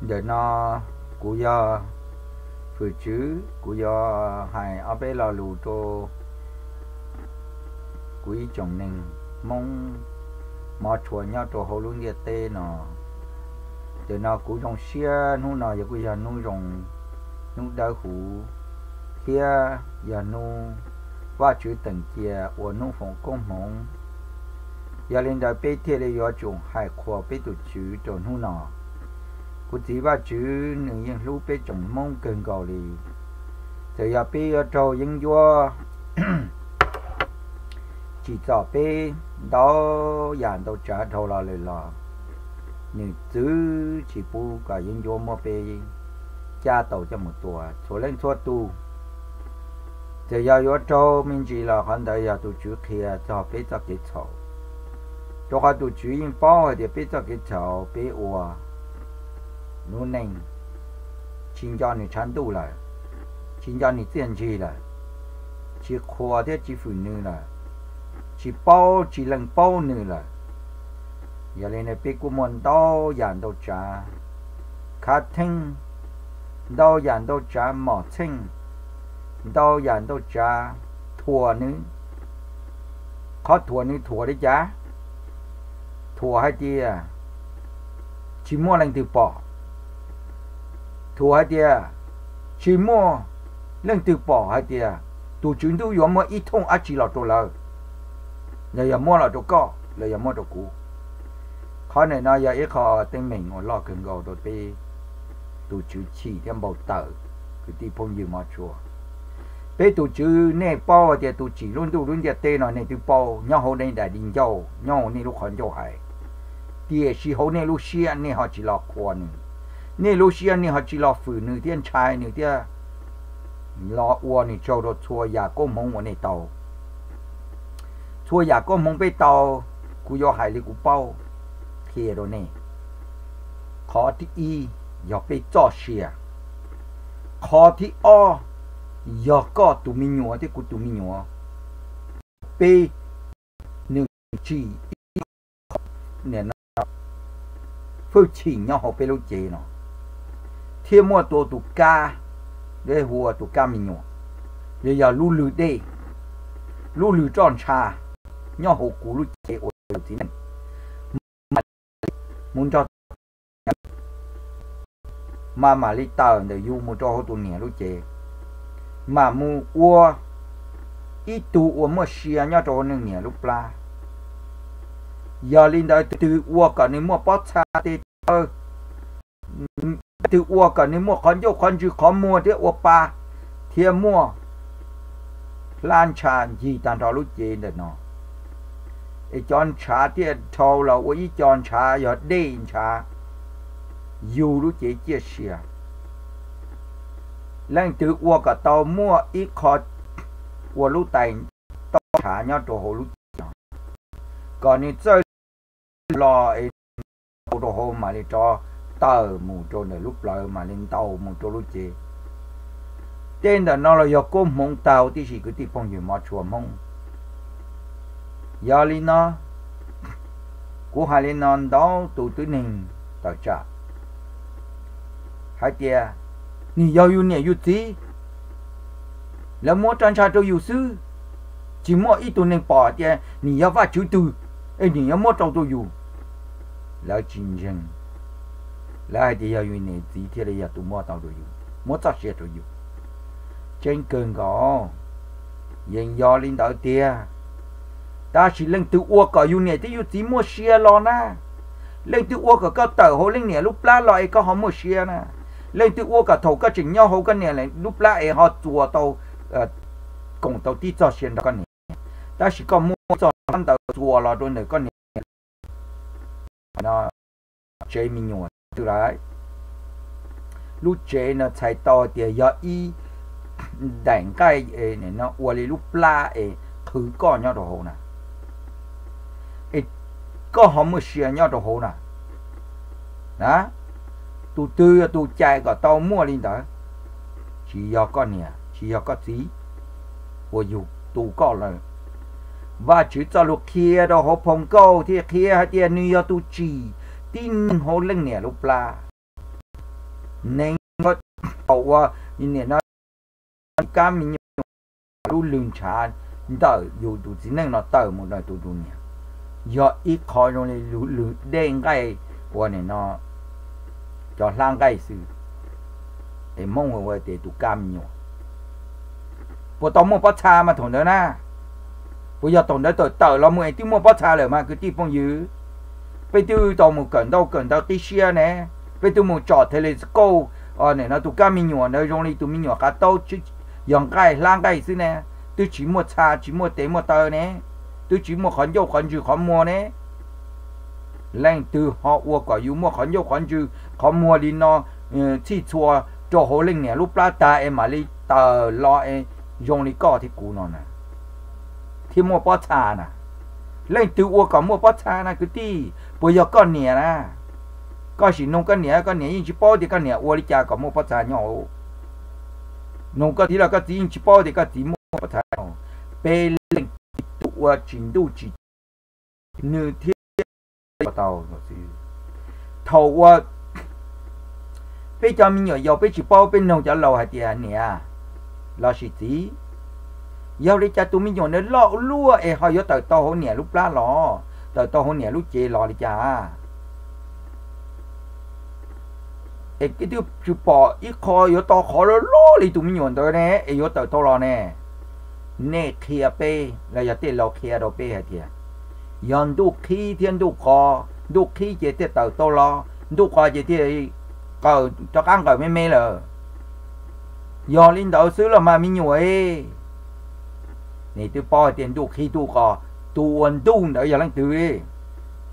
Ntawm no kuv yog Fwm Tswv, kuv yuav hais ob peb lo lus rau kuv ib tsoom neeg Hmoob Mov Tshua nyob rau hauv lub ntiaj teb no. Ntawm no kuv zoo siab, hnub no yog kuj yog hnub zoo, hnub dawb huv, thiab yog hnub Vajtswv teem cia ua hnub foom koob hmoov. Yog li ntawd peb thiaj li yuav tsum hais qhuas peb tus Tswv rau hnub no. Kuv txiv Vajtswv nws yeej hlub peb tsoom Hmoob kawg nkaus li. Txawm yog peb yuav raug yeeb ncuab tsim txom peb ntau yam ntau tsav dhau los lawm los, nws txwv tsis pub kom yeeb ncuab muab peb cab tau coj mus tua txhua leej txhua tus. Txawm yog yuav raug me ntsis los qhov ntawd yog tus Tswv qhia txog peb txoj kev txhaum, rau qhov tus Tswv yeej paub hais tias peb txoj kev txhaum peb ua lub neej tsis nco nws tshav ntuj lawm, tsis nco nws txiaj ntsig lawm, tsis qhuas thiab tsis fwm nws lawm, tsis paub tsis lees paub nws lawm. Yog li ntawd peb kuj muaj ntau yam ntau tsav khav theeb, ntau yam ntau tsav mom txheej, ntau yam ntau tsav thuam nws. Qhov thuam nws thuam li cas? Thuam hais tias tsis muaj leej twg pom, thuam hais tias tsis muaj leej twg pom hais tias tus Tswv Ntuj yuav muab ib thooj dab tsi los rau lawv, los yog muab los rau koj los yog muab rau kuv. Qhov ntawm no yog ib qho teeb meem uas loj kawg nkaus rau peb, tus Tswv chim thiab npau taws. Kwv tij phooj ywg Mov Tshua, peb tus Tswv nej paub hais tias tus tsim lub ntuj lub ntiaj teb no nej twb paub nyob hauv nej daim di ncauj, nyob hauv nej lub qhov ncauj hais, tiam sis hauv nej lub siab nej ho tsis los qhuas nws, nej lub siab nej ho tsis los fwm nws thiab ntshai nws thiab los ua nws tsaug rau txhua yam koob hmoov uas nej tau. Txhua yam koob hmoov peb tau, kuv yuav hais li kuv paub qhia rau nej. Qhov thib ib yog peb txoj sia. Qhov thib ob yog koj tus me nyuam thiab kuv tus me nyuam. Peb, nws tsim ib qho hwj chim nyob hauv peb lub cev no, thiab muaj tua tus kab, peb hu ua tus kab me nyuam, los yog lub lwg dej, lub lwg roj ntsha nyob hauv kuv lub cev uas yog txiv neej, mus nrog, mas mam li tawm ntawm yus mus rau hauv tus niam lub cev, mam mus ua ib tug uas muaj sia nyob rau hauv nws niam lub plab. Yog li ntawd twg ua kom nws muaj pob txha tes taw, twg ua kom nws muaj qhov ncauj qhov ntswg qhov muag thiab ua pa, thiab muaj hlab ntsha ncig tag nrho lub cev ntawm no, es cov ntshav thiaj dhau los ua ib co ntshav yog dej ntshav yug lub cev ciaj sia. Leej twg ua kom tau muaj ib qho ua lub tais toj ntshav nyob rau hauv lub cev no, kom nws txawj los es rau hauv mam li rov tawm mus rau ntawm lub plawv mam li ntaus mus rau lub cev. Tej ntawm no los yog koob hmoov tag huv tib si kwv tij phooj ywg Mov Tshua Hmoob. Yog li no, kuv hais li no ntau tus tib neeg tawm tsam hais tias, nws yog yus niam yus txiv, lawv muab roj ntsha rau yus xwb, tsis muaj ib tug neeg pom hais tias nws yog Vajtswv tug, es nws yuav muab rau rau yus. Lawv tsis ntseeg, lawv hais tias yog yus niam txiv thiaj li yog tus muab tau rau yus, muab txoj sia rau yus. Tseeb kawg nkaus, yeej yog li ntawd tiag. Tab sis leej twg ua kom yus niam thiab yus txiv muaj sia los na? Leej twg ua kom koj tawm hauv leej niam lub plab los es koj ho muaj sia na? Leej twg ua kom thaum koj tseem nyob hauv koj niam lub plab es ho txuas tau, koom tau tib txoj sia nrog koj niam, tab sis koj muab txoj hlab ntawd txuas los rau ntawm koj niam no, tsev me nyuam twg lawm? Lub tsev no txhais tau tias yog ib daim nqaij no ua li lub plab es qhwv koj nyob rau hauv na, es koj ho muaj sia nyob rau hauv na. Na, tus twg yog tus cais kom tau muaj li ntawd? Tsis yog koj niam tsis yog koj txiv uas yug tu koj lawm. Vajtswv txoj lus qhia rau hauv phau nkauj thiaj qhia hais tias nws yog tus tsim tib neeg hauv leej niam lub plab. Neeg thaum uas nim no kab me nyuam lub lwg ntshav ntawm yus tus txiv neej no tawm mus rau tus tus niam, yog ib qho zoo li lwg dej nqaij uas nim no cov hlab nqaij xwb. Es Hmoob hu ua tias tus kab me nyuam puas tau muaj pob txha mas thaum ntawd na? Puas yog thaum ntawd tawm tawm los mus es twb muaj pob txha lawm mas kwv tij phooj ywg? Peb twb tau mus kawm ntau kawm ntawv qib siab ne, peb twb mus tsom telescope, nim no tus kab me nyuam ntawd zoo li tus me nyuam qav taub, yog nqaij hlab nqaij xwb ne, twb tsis muaj txha tsis muaj tes muaj taw ne, twb tsis muaj qhov ncauj qhov ntswg qhov muag ne. Leej twg ho ua kom yus muaj qhov ncauj qhov ntswg qhov muag li no txhij txhua rau hauv leej niam lub plab tag es mam li tawm los es zoo li koj thiab kuv no na, thiaj muaj pob txha na? Leej twg ua kom muaj pob txha na kwv tij? Puas yog koj niam na? Koj sim nug koj niam, koj niam yeej tsis paub tias koj niam ua li cas kom muaj pob txha nyob hauv. Nug koj txiv los koj txiv yeej tsis paub tias koj txiv muaj pob txha nyob hauv. Peb leej twg ua tsis ntuj tsis nws thiaj tau. Thaum uas peb cov me nyuam yaus peb tsis paub, peb nug cov laus hais tias niam lossis txiv, yog li cas tus me nyuam ntawd loj ua luaj es ho yuav tawm tau hauv niam lub plab los, tawm tau hauv niam lub cev los li cas? Es twb tsis pom ib qho yuav tau qhov loj loj li tus me nyuam ntawd ne es yuav tawm tau los ne. Nej qhia peb los yog tej laus qhia rau peb hais tias yog ntuj qhib thiab ntuj qo, ntuj qhib ces thiaj tawm tau los, ntuj qo ces thiaj qaws rov qab nqawm me me lawm. Yog li ntawd xwb los mas me nyuam e. Nej twb paub hais tias ntuj qhib ntuj qo, tus ua ntuj ntawd yog leej twg?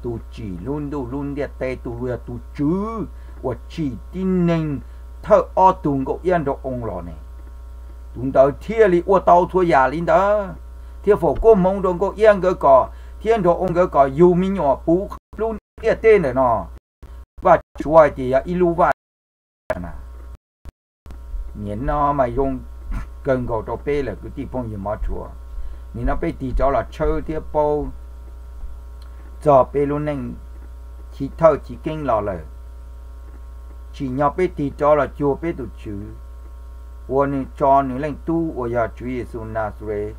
Tus tsim lub ntuj lub ntiaj teb, tus yog tus tswv uas tsim tib neeg thawj ob tug nkauj iab nraug oo los ne. Tus ntawd thiaj li ua tau txhua yam li ntawd, thiaj foom koob hmoov rau nkauj iab nkawd kom, thiab nraug oo nkawd kom yug me nyuam puv lub ntiaj teb ntawm no. Vaj tswv hais tias yog ib lub vaj na. Nim no mas zoo kawg nkaus rau peb lawm kwv tij phooj ywg mov tshua. Nim no peb tig rov los tshawb thiab paub txog peb lub neej chiv thawj chiv keeb los lawm. Tsim nyog peb tig rov los cuag peb tus Tswv, ua nws tso nws leej Tub uas yog Tswv Yexus Nazares,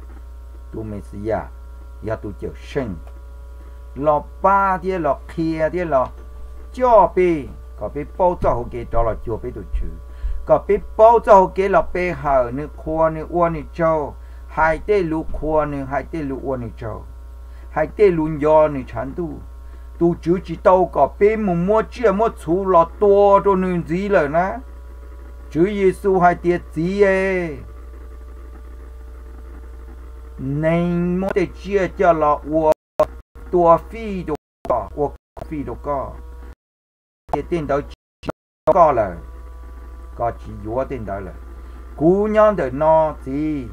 tus Mexiyas, yog tus Cawmseej, los pab thiab los qhia thiab los coj peb kom peb paub txoj hau kev rov los cuag peb tus Tswv, kom peb paub txoj hau kev los pe hawm nws, qhuas nws, ua nws tsaug, hais tej lus qhuas nws, hais tej lus ua nws tsaug, hais tej lus nco nws tshav ntuj. Tus Tswv tsis tau kom peb mus muab tsiaj muab txhu los tua rau nws ntxiv lawm na. Tswv Yexus hais tias, Txiv e, neeg muab tej tsiaj coj los ua tua fij rau koj, ua fij rau koj, ces tej ntawd tsis yog koj lawm, koj tsis yuav tej ntawd lawm. Kuv nyob ntawm no, Txiv,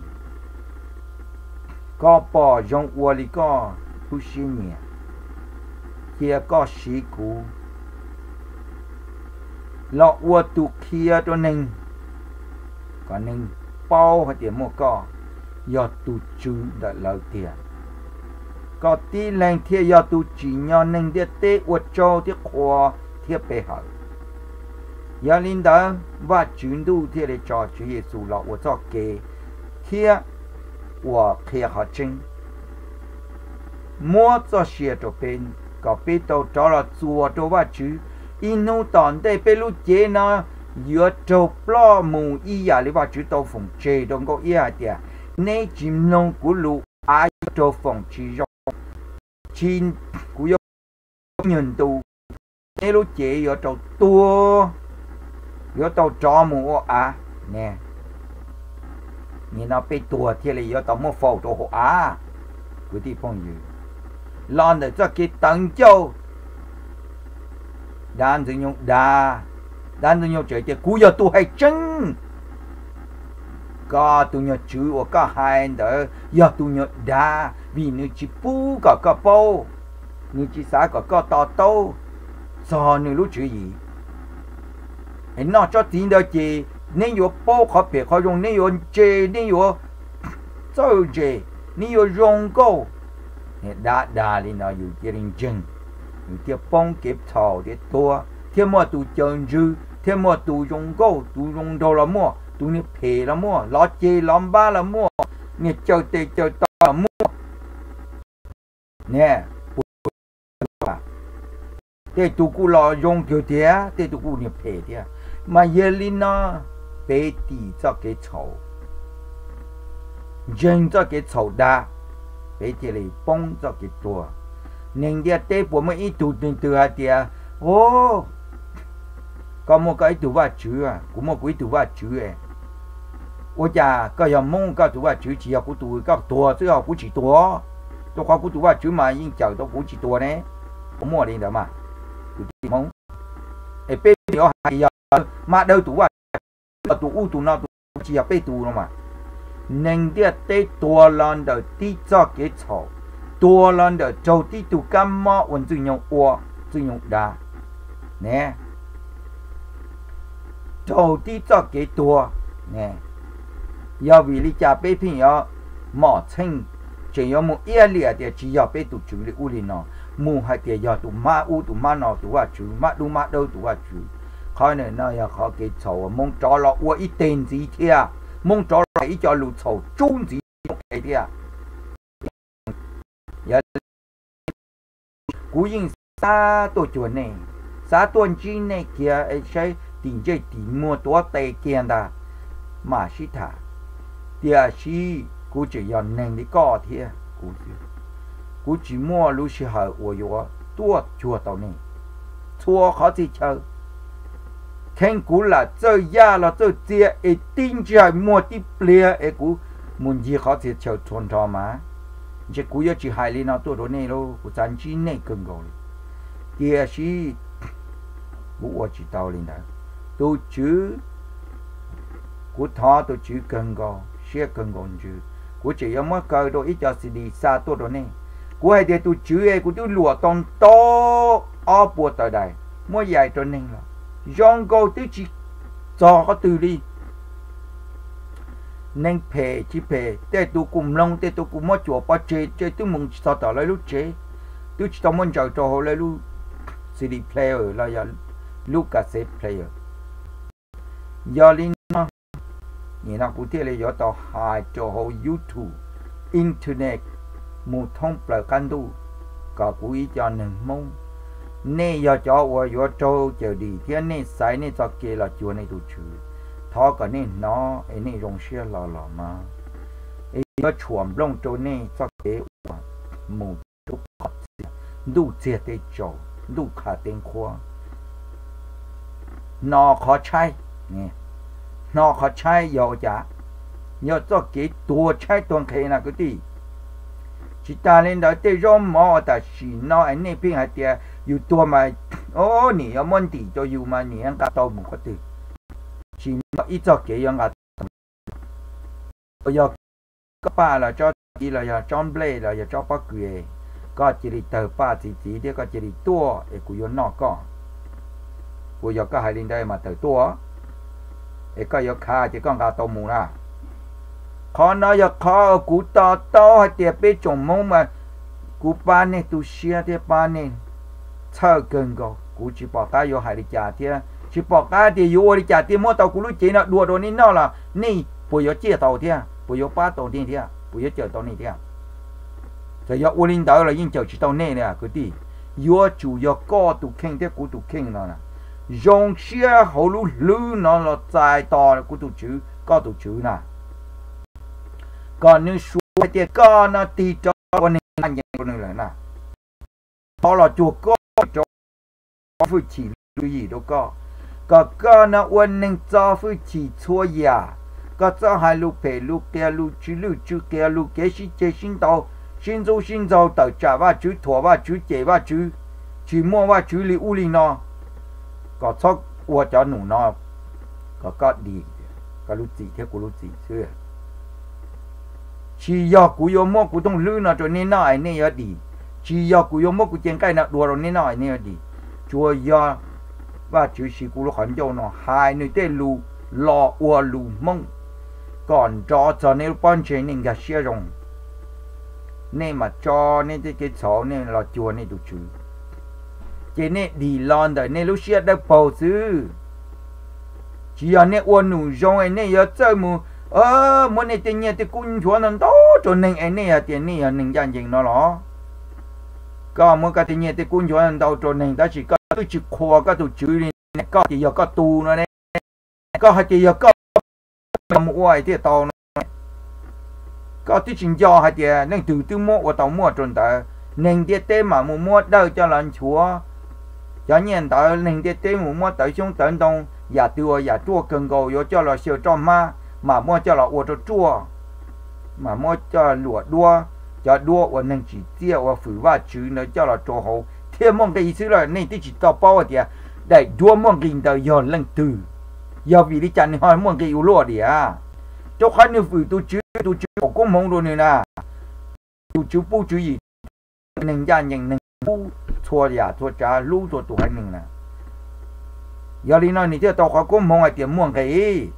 koj pom zoo ua li koj lub siab nyiam, cia koj siv kuv los ua tus qhia rau neeg, kom neeg paub hais tias muaj koj, yog tus Tswv ntawm lawv tiag. Koj tib leeg thiaj yog tus tsim nyog neeg ntiaj teb ua tsaug thiab qhuas thiab pe hawm. Yog li ntawd, Vajtswv Ntuj thiaj li tso Tswv Yexus los ua txoj kev thiab ua qhia qhov tseeb, muab txoj sia rau peb, kom peb tau rov los txuas rau Vajtswv. Ib hnub tom ntej peb lub cev no yuav raug ploj mus ib yam li Vajtswv tau foom tseg rau Nkauj Iab hais tias, Neb tsis mloog kuv lus, av yuav raug foom tsis zoo, tsis, kuv yuav nyuag ntu, neb lub cev yuav raug tuag, yuav tau rov mus ua av ne. Nim no peb tuag thiaj li yuav tau muab faus rau hauv av. Kwv tij phooj ywg, los ntawm txoj kev tawv ncauj, dav ntxwg nyoog dav, dav ntxwg nyoog tseem tias, Kuv yog tus hais tseeb. Koj tus nyuag tswv uas koj hais ntawd yog tus nyuag dav, vim nws tsis pub kom koj paub, nws tsis xav kom koj to taub txog nws lub tswv yim. Es noj tsob txiv ntawd ces neb yuav paub qhov phem qhov zoo, neb yuav ntse, neb yuav txawj ntse, neb yuav zoo nkauj. Dav dag li no yus cia li ntseeg, yus thiaj poob kev txhaum thiab tuag thiab muaj tus cawm ntswg thiab muaj tus zoo nkauj tus zoo nraug los muaj, tus niag phem los muaj, lov ceg lov npab los muaj, niag cawm tes cawm taw los muaj. Niag tej tus kuj los zoo kawg thiab, tej tus kuj niag phem thiab. Mas yog li no, peb dim txoj kev txhaum, ntseeg txoj kev txhaum dag, peb thiaj li poob txoj kev tuag. Neeg ntiaj teb puas muaj ib tug neeg twg hais tias, o, koj muaj koj ib tug Vajtswv, kuv muaj kuv ib tug Vajtswv, ua cas koj yog Hmoob koj tus Vajtswv tsis yog kuv tus, koj tuag xwb ho kuv tsis tuag? Rau qhov kuv tus Vajtswv mas yeej cawm tau kuv tsis tuag ne. Puas muaj li ntawd mas? Kwv tij Hmoob, es peb yuav hais yog Mab Dawb tus Vajtswv, yog tus ub tus no tus, tsis yog peb tus no mas. Neeg ntiaj teb tuag los ntawm tib txoj kev txhaum, tuag los ntawm raug tib tug kab mob ua ntxwj nyoog ua, ntxwj nyoog dag ne, raug tib txoj kev tuag. Yog vim li cas peb pheej yuav mom txheej, tseem yuav mus iab liam tias tsis yog peb tus Tswv li ub li no, mus hais tias yog tus Hmab ub tus Hmab no tus Vajtswv, Mab Dub Mab Dawb tus Vajtswv? Qhov no yog qhov kev txhaum uas Hmoob rov los ua ib teg ntxiv thiab, Hmoob rov los ib co lus txhaum tsub ntxiv thiab. Kuv yeej xav tuaj cuag nej, xav tuaj ntsib nej kiag es saib tim ntsej tim muag tuav tes kiag ntag mam sib tham. Tiam sis kuv tseem yog neeg li koj thiab kuv, kuv tsis muaj lub sij hawm uas yuav tuaj cuag tau nej txhua qhov txhia chaw. Kheev kuv lam txawj yaj los txawj txia es tib ntsais muag tib pliag es kuv mus ncig qhov txhia chaw txhua nrho mas, ntshe kuv yuav tsis hais li no tuaj rau nej lauj, kuv xav ntsib nej kawg nkaus li. Tiam sis kuv ua tsis tau li ntawd. Tus Tswv, kuv thov tus Tswv kawg nkaus siab kawg nkaus ntsws, kuv tseem yuav muab kaw rau ib co C D xa tuaj rau nej. Kuv hais tias tus Tswv es kuv twb luam tau ntau ob puas tawv dais muab yais rau neeg los zoo nkaus twb tsis txog qhov twg li. Neeg phem tsis phem, tej tus kuj mloog, tej tus kuj muab cuam pov tseg, twb mus tsis txog tom lawv lub tsev, twb tsis tau muab ntsaws rau hauv lawv lub C D player los yog lub cassette player. Yog li no, nim no kuv thiaj li yuav tau hais rau hauv YouTube, internet, mus thoob plaws qab ntuj, kom kuv ib co neeg Hmoob, nej yog cov uas yuav raug cawm dim thiab nej xaiv nej txoj kev los cuag nej tus Tswv, thov kom nej hnov es nej zoo siab hlo los mas, es yuav tshuam nplooj rau nej txoj kev uas mus rau qhov txias, ntuj txiag teb tsaus, ntuj qha teb nqhuab. Hno qhov tshaib, hno qhov tshaib yog ua cas? Yog txoj kev tuag tshaib tuag nqhis na kwv tij. Tsis tas li ntawd tej zaub mov uas tam sim no es nej pheej hais tias yus tuag mas, o, nim yuav muab ntim rau yus mas nim yuav nqa tau mus qhov twg? Tsis muaj ib txoj kev yuav nqa tau. Yog koj paj los tsob txiv los yog tsob nplej los yog tsob pob kws, koj cia li tawg paj txi txiv thiab koj cia li tuaj es kuv yuav noj koj. Puas yog koj hais li ntawd mas tawm tuaj, es koj yuav khav ces koj nqa tau mus na. Qhov no yog qhov kuv to taub hais tias peb tsoom Hmoob mas kuv pab nej tu siab thiab pab nej txhawj kawg nkaus, kuv tsis pom qab yuav hais li cas thiab tsis pom qab tias yuav ua li cas thiaj muab tau kuv lub cev no dua rau nej noj los nej puas yuav ciaj tau thiab puas yuav pab tau nej thiab puas yuav cawm tau nej thiab. Txawm yog ua li ntawd los yeej cawm tsis tau nej li kwv tij. Yuav tsum yog koj tus kheej thiab kuv tus kheej no zoo siab hauv lub hlwb no los txais tos kuv tus Tswv, koj tus Tswv na, kom nws suav hais tias koj no tig rov ua neeg ncaj ncees rau nws lawm na. Thov los cuag koj rov hwj chim lub tswv yim rau koj, kom koj no ua neeg txo hwj chim txhua yam. Koj txhob hais lus phem lus qias lus tsw lwj tsw qias lus kev sib ceg sib ntaus, sib ntxub sib ntxaug, tawm tsam Vajtswv, thuam Vajtswv, cem Vajtswv, tsis muaj Vajtswv li ub li no. Kom txhob ua cov num no, kom koj dim koj lub txim thiab kuv lub txim xwb. Tsis yog kuv yuav muab kuv thooj hlwb no rau nej noj es nej yuav dim, tsis yog kuv yuav muab kuv cev nqaij no dua rau nej noj es nej yuav dim. Tsuas yog Vajtswv siv kuv lub qhov ncauj no hais nws tej lus los ua lus Hmoob, kom nrov txog nej lub pob ntseg nej nkag siab zoo, nej mam tso nej tej kev txhaum nej los cuag nej tus Tswv, ces nej dim los ntawm nej lub siab dawb paug xwb. Tsis yog nej ua num zoo es nej yuav txawj mus muab nej tej nyiaj tej kub nchuav ntau ntau rau neeg es nej hais tias nej yog neeg ncaj ncees no los? Koj muab koj tej nyiaj tej kub nchuav ntau rau neeg tab sis koj twb tsis qhuas koj tus Tswv li, koj tias yog koj tus no ne, koj hais tias yog koj mus ua thiaj tau no. Koj twb tsis nco hais tias leej twg twb muab ua tau muaj rau ntawd. Neeg ntiaj teb mam mus muab dawj coj los nchuav cov nyiaj ntawd, neeg ntiaj teb mus muab tawv xyoob tawv ntoo, yam twg uas yam ruaj kawg nkaus yuav coj los xyaw roj hmab, mam muab coj los ua rau ruaj, mam muab coj luam duab, cov duab uas neeg tsim txiaj ua fwm Vajtswv ntawd coj los rau hauv thiaj muaj nqis xwb lawm. Nej twb tsis tau paub hais tias daim duab muaj nqis ntawd yog leej twg, yog vim li cas nws ho muaj nqis ua luaj diam? Rau qhov nws fwm tus Tswv, tus Tswv foom koob hmoov rau nws na. Tus Tswv pub tswv yim, neeg ncaj ncees, neeg hlub txhua yam txhua tsav, hlub txhua tus haiv neeg na. Yog li no nws thiaj tau qhov koob hmoov hais tias muaj nqis.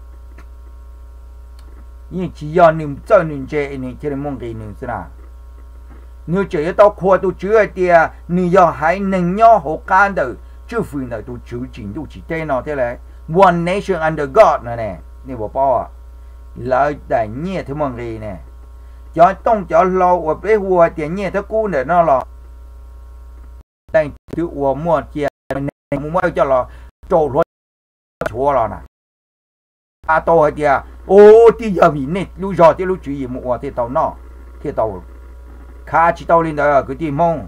Yeej tsis yog nws txawj nws ntse nws thiaj li muaj nqis nws xwb na. Nws tseem yuav tau qhuas tus Tswv hais tias nws yog haiv neeg nyob hauv qab ntawm tswj fwm ntawm tus Tswv tsim ntuj tsim teb no thiab lauj. One nation under God no ne, nej puas paub? Lawv daim nyiaj thiaj muaj nqis ne. Cov tooj cov hlau uas peb hu hais tias nyiaj thiab kub ntawm no los, leej twg twb ua muaj cia, neeg mus muab coj los rau hluav nchuav los na. Khav tau hais tias, u, twb yog vim nej lub zog thiab lub tswv yim mus ua thiaj tau noj, thiaj tau. Khav tsis tau li ntawd kwv tij Hmoob.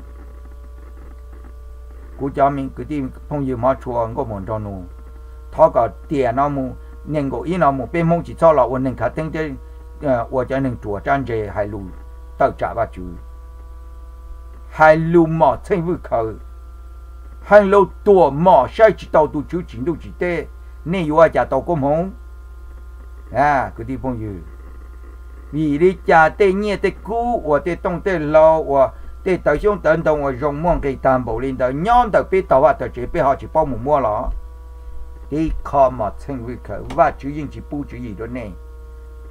Kuv cov me kwv tij phooj ywg hmov tshua nkauj muam nraug nus, thov kom tiam no mus, nees nkaum ib no mus peb Hmoob tsis txhob los ua neeg khav theeb thiab ua cov neeg ruam rab ntse hais lus tawm tsam Vajtswv, hais lus mom txheej vwj khaws, hais lus tuam mom saib tsis taus tus Tswv tsim ntuj tsim teb, nej yuav ua cas tau koob hmoov? Kwv tij phooj ywg, vim li cas tej nyiaj tej kub uas tej tooj tej hlau uas tej tawv xyoob tawv ntoo uas zoo muaj nqis tag npaum li ntawd nyob ntawm peb tog vaj tog tsev peb ho tsis paub mus muab los? Tib qho mom txheej vwj khaws, Vajtswv yeej tsis pub tswv yim rau nej,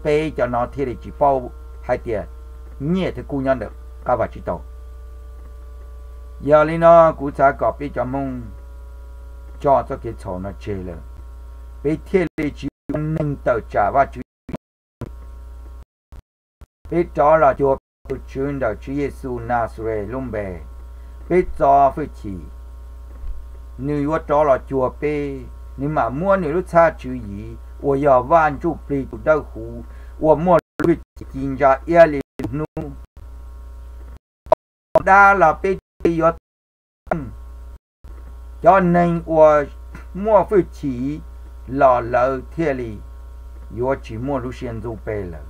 peb cov no thiaj li tsis paub hais tias nyiaj thiab kub nyob ntawm qab Vajtswv tau. Yog li no kuv xav kom peb cov Hmoob tso txoj kev txhaum no tseg lawm, peb thiaj li tsis ua neeg tawm tsam Vajtswv. Peb rov los cuag tus Tswv ntawm Tswv Yexus Nazares lub npe, peb txo hwj chim, nws yuav rov los cuag peb, nws mam muab nws lub txhab tswv yim uas yog Vaj Ntsujplig tus dawb huv uas muaj lub hwj chim ci ntsa iab li lub hnub dab los peb thiaj yuav tau. Cov neeg uas muaj hwj chim los lawv thiaj li yuav tsis muaj lub siab ntxub peb lawm,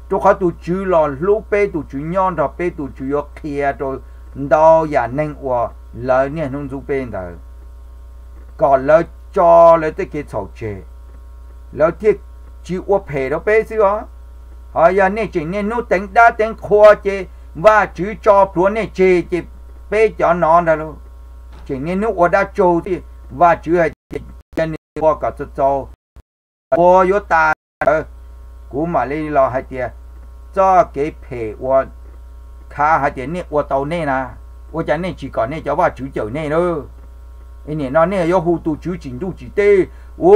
rau qhov tus Tswv los hlub peb, tus Tswv nyob nrog peb, tus Tswv yuav qhia rau ntau yam neeg uas lawv niaj hnub ntxub peb ntawd, kom lawv tso lawv tej kev txhaum tseg, lawv thiaj tsis ua phem rau peb xwb os. Ho yog nej tseem niaj hnub teev dab teev qhua ces Vajtswv tso plhuav nej tseg ces peb cov no ntag lauj, tseem niaj hnub ua dab tsaug thiab. Vajtswv hais tias cia nws ua kom txaus txaus, ua yuav tas ntawd, kuv mam li los hais tias txoj kev phem uas khav hais tias nej ua tau nej na, ua cas nej tsis kom nej cov vaj tswv cawm nej lawm? Nim no nej yuav hu tus Tswv tsim ntuj tsim teb, u,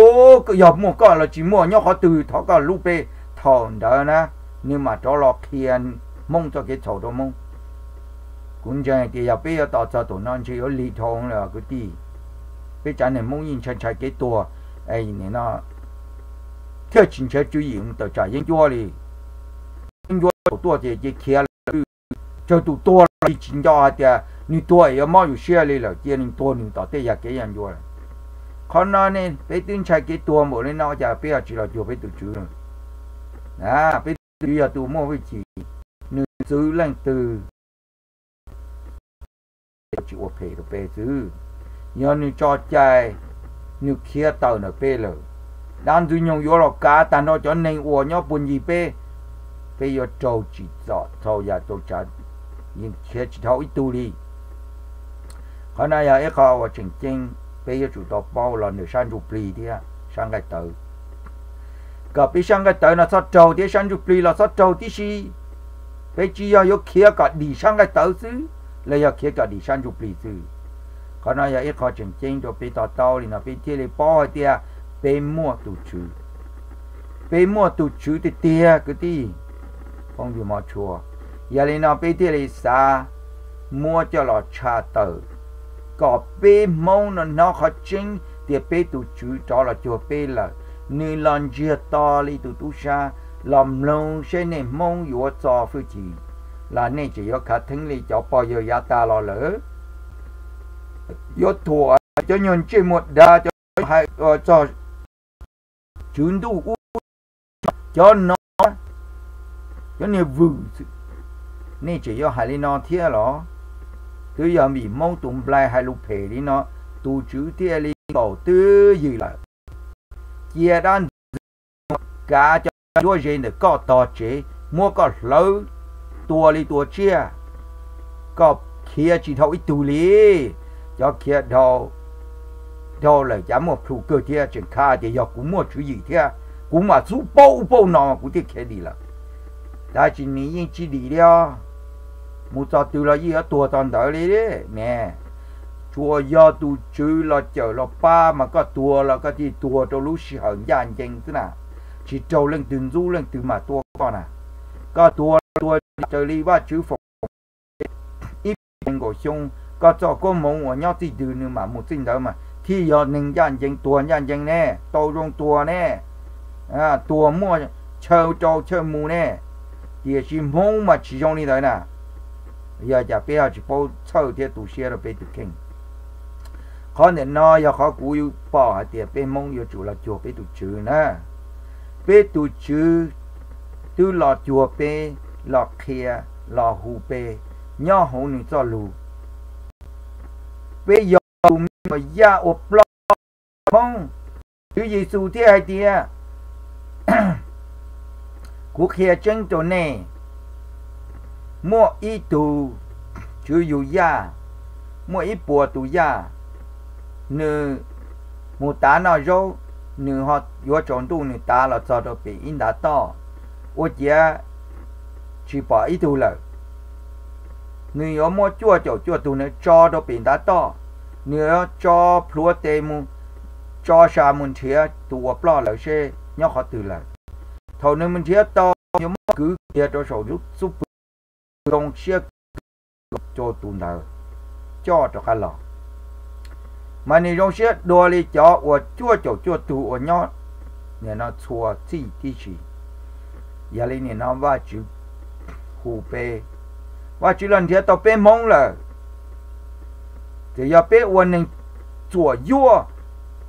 yog muaj koj los tsis muaj nyob qhov twg thov koj hlub peb. Thaum ntawd na, nws mam rov los qhia Hmoob txoj kev txhaum rau Hmoob. Kuv ntseeg tias yog peb yuav tos txog thaum no ntshe yuav lig dhau lawm kwv tij. Peb tsav neeg Hmoob yeej ntshai ntshai kev tuag, nim no thiaj tsis nrhiav tswv yim mus tawm tsam yeeb ncuab li. Yeeb ncuab thaum tuaj ces khiav lawm, tsawg tus tuag los tsis nco hais tias nws tuag es yuav mob yus siab li lawm, cia nws tuag nws tom tej yam kev yam ncua. Qhov no ne peb twb ntshai kev tuag npaum li no cas peb ho tsis los cuag peb tus Tswv? Peb tus Tswv yog tus muaj hwj chim, nws txwv leej twg tsis ua phem rau peb xwb. Yog nws tso cai, nws khiav tawm ntawm peb lawm, dab Ntxwg Nyoog yuav los kav tag nrho cov neeg uas nyob puag ncig peb, peb yuav raug tsim txom txhua yam txhua tsav, yeej khiav tsis dhau ib tug li. Qhov no yog ib qho uas tseem ceeb peb yuav tsum tau paub los ntawm sab ntsuj plig thiab sab nqaij tawv, kom peb sab nqaij tawv no txhob raug thiab sab ntsuj plig los txhob raug tib si. Peb tsis yog yuav khiav kom dim sab nqaij tawv xwb, los yog khiav kom dim sab ntsuj plig xwb. Qhov no yog ib qho tseem ceeb rau peb to taub li no peb thiaj li paub hais tias Peb muaj tus Tswv, peb muaj tus Tswv tiag tiag kwv tij, phooj ywg mog tshua. Yog li no peb thiaj li xav muab coj los tshaj tawm kom peb Hmoob no hnov qhov tseeb tias peb tus Tswv rov los cuag peb lawm. Nws los ntsiag to li tus tub sab, los mloog seb nej Hmoob yuav txo hwj chim los nej tseem yuav khav theeb li cov pog yawg yav tas los lawm. Yuav thuam cov nyuag ntsej muag dav, cov hais txog Tswv Ntuj ub, cov no, cov niag vwm, nej tseem yuav hais li no thiab los? Twb yog vim Hmoob tus nplai hais lus phem li no, tus Tswv thiaj li nkaum twj ywm lawm. Cia dab ntxwg kav cov ncuab ze ntawm koj tog tsev, muab koj hlawv tua li tua tsiaj, koj khiav tsis dhau ib tug li. Cov khiav dhau, dhau lawm cas muaj plhus kawg thiab, tseem kha tias yog kuv muaj tswv yim thiab, kuv mam xub paub ub paub no kuv thiaj khiav dim lawm. Tab sis nws yeej tsis dim li os. Mus txog twg los yeej yuav tuag txog ntawd li ne. Tsuas yog tus Tswv los cawm los pab mas koj tuag los koj thiaj tuag rau lub sij hawm ncaj ncees xwb na, tsis raug leej twg ntxub leej twg mas tua koj na. Koj tuag tuag raws li Vajtswv foom ib puas nees nkaum xyoo, koj txoj koob hmoov uas nyob txij twg nws mam mus txij ntawd mas thiaj yog neeg ncaj ncees, tuag ncaj ncees ne, tau zoo tuag ne, tuag muaj chaw rau chaw mus ne. Tiam sis Hmoob mas tsis zoo li ntawd na. Yog cas peb ho tsis paub txhawj thiab tu siab rau peb tus kheej? Qhov ntawm no yog qhov kuv pom hais tias peb Hmoob yuav tsum los cuag peb tus Tswv na. Peb tus Tswv twb los cuag peb, los qhia, los hu peb nyob hauv nws txoj lus. Peb yog tus me nyuam yaj uas ploj Hmoob. Tswv Yexus thiaj hais tias, kuv qhia tseeb rau nej, muaj ib tug tswv yug yaj, muaj ib puas tus yaj, nws mus tav noj zaub, nws ho yuav tsaus ntuj nws tav los txog rau pem ib ntav toj, ua ciav tsis pom ib tug lawm. Nws yuav muab cuaj caum cuaj tug ntawd tso rau pem ntav toj, nws yuav tso plhuav tes mus, tso sa mus nrhiav tus uas ploj lawm seb nyob qhov twg lawm. Thaum nws mus nrhiav tau, yuav muab kwv kiag rau saum xub pwg, zoo siab rau tus ntawd coj rov qab los. Mas nws zoo siab dua li cov uas cuaj caum cuaj tug uas nyob nim no txhua txij tib si. Yog li nim no Vajtswv hu peb, Vajtswv los nrhiav tau peb Hmoob lawm. Txawm yog peb ua neeg txuam yuaj,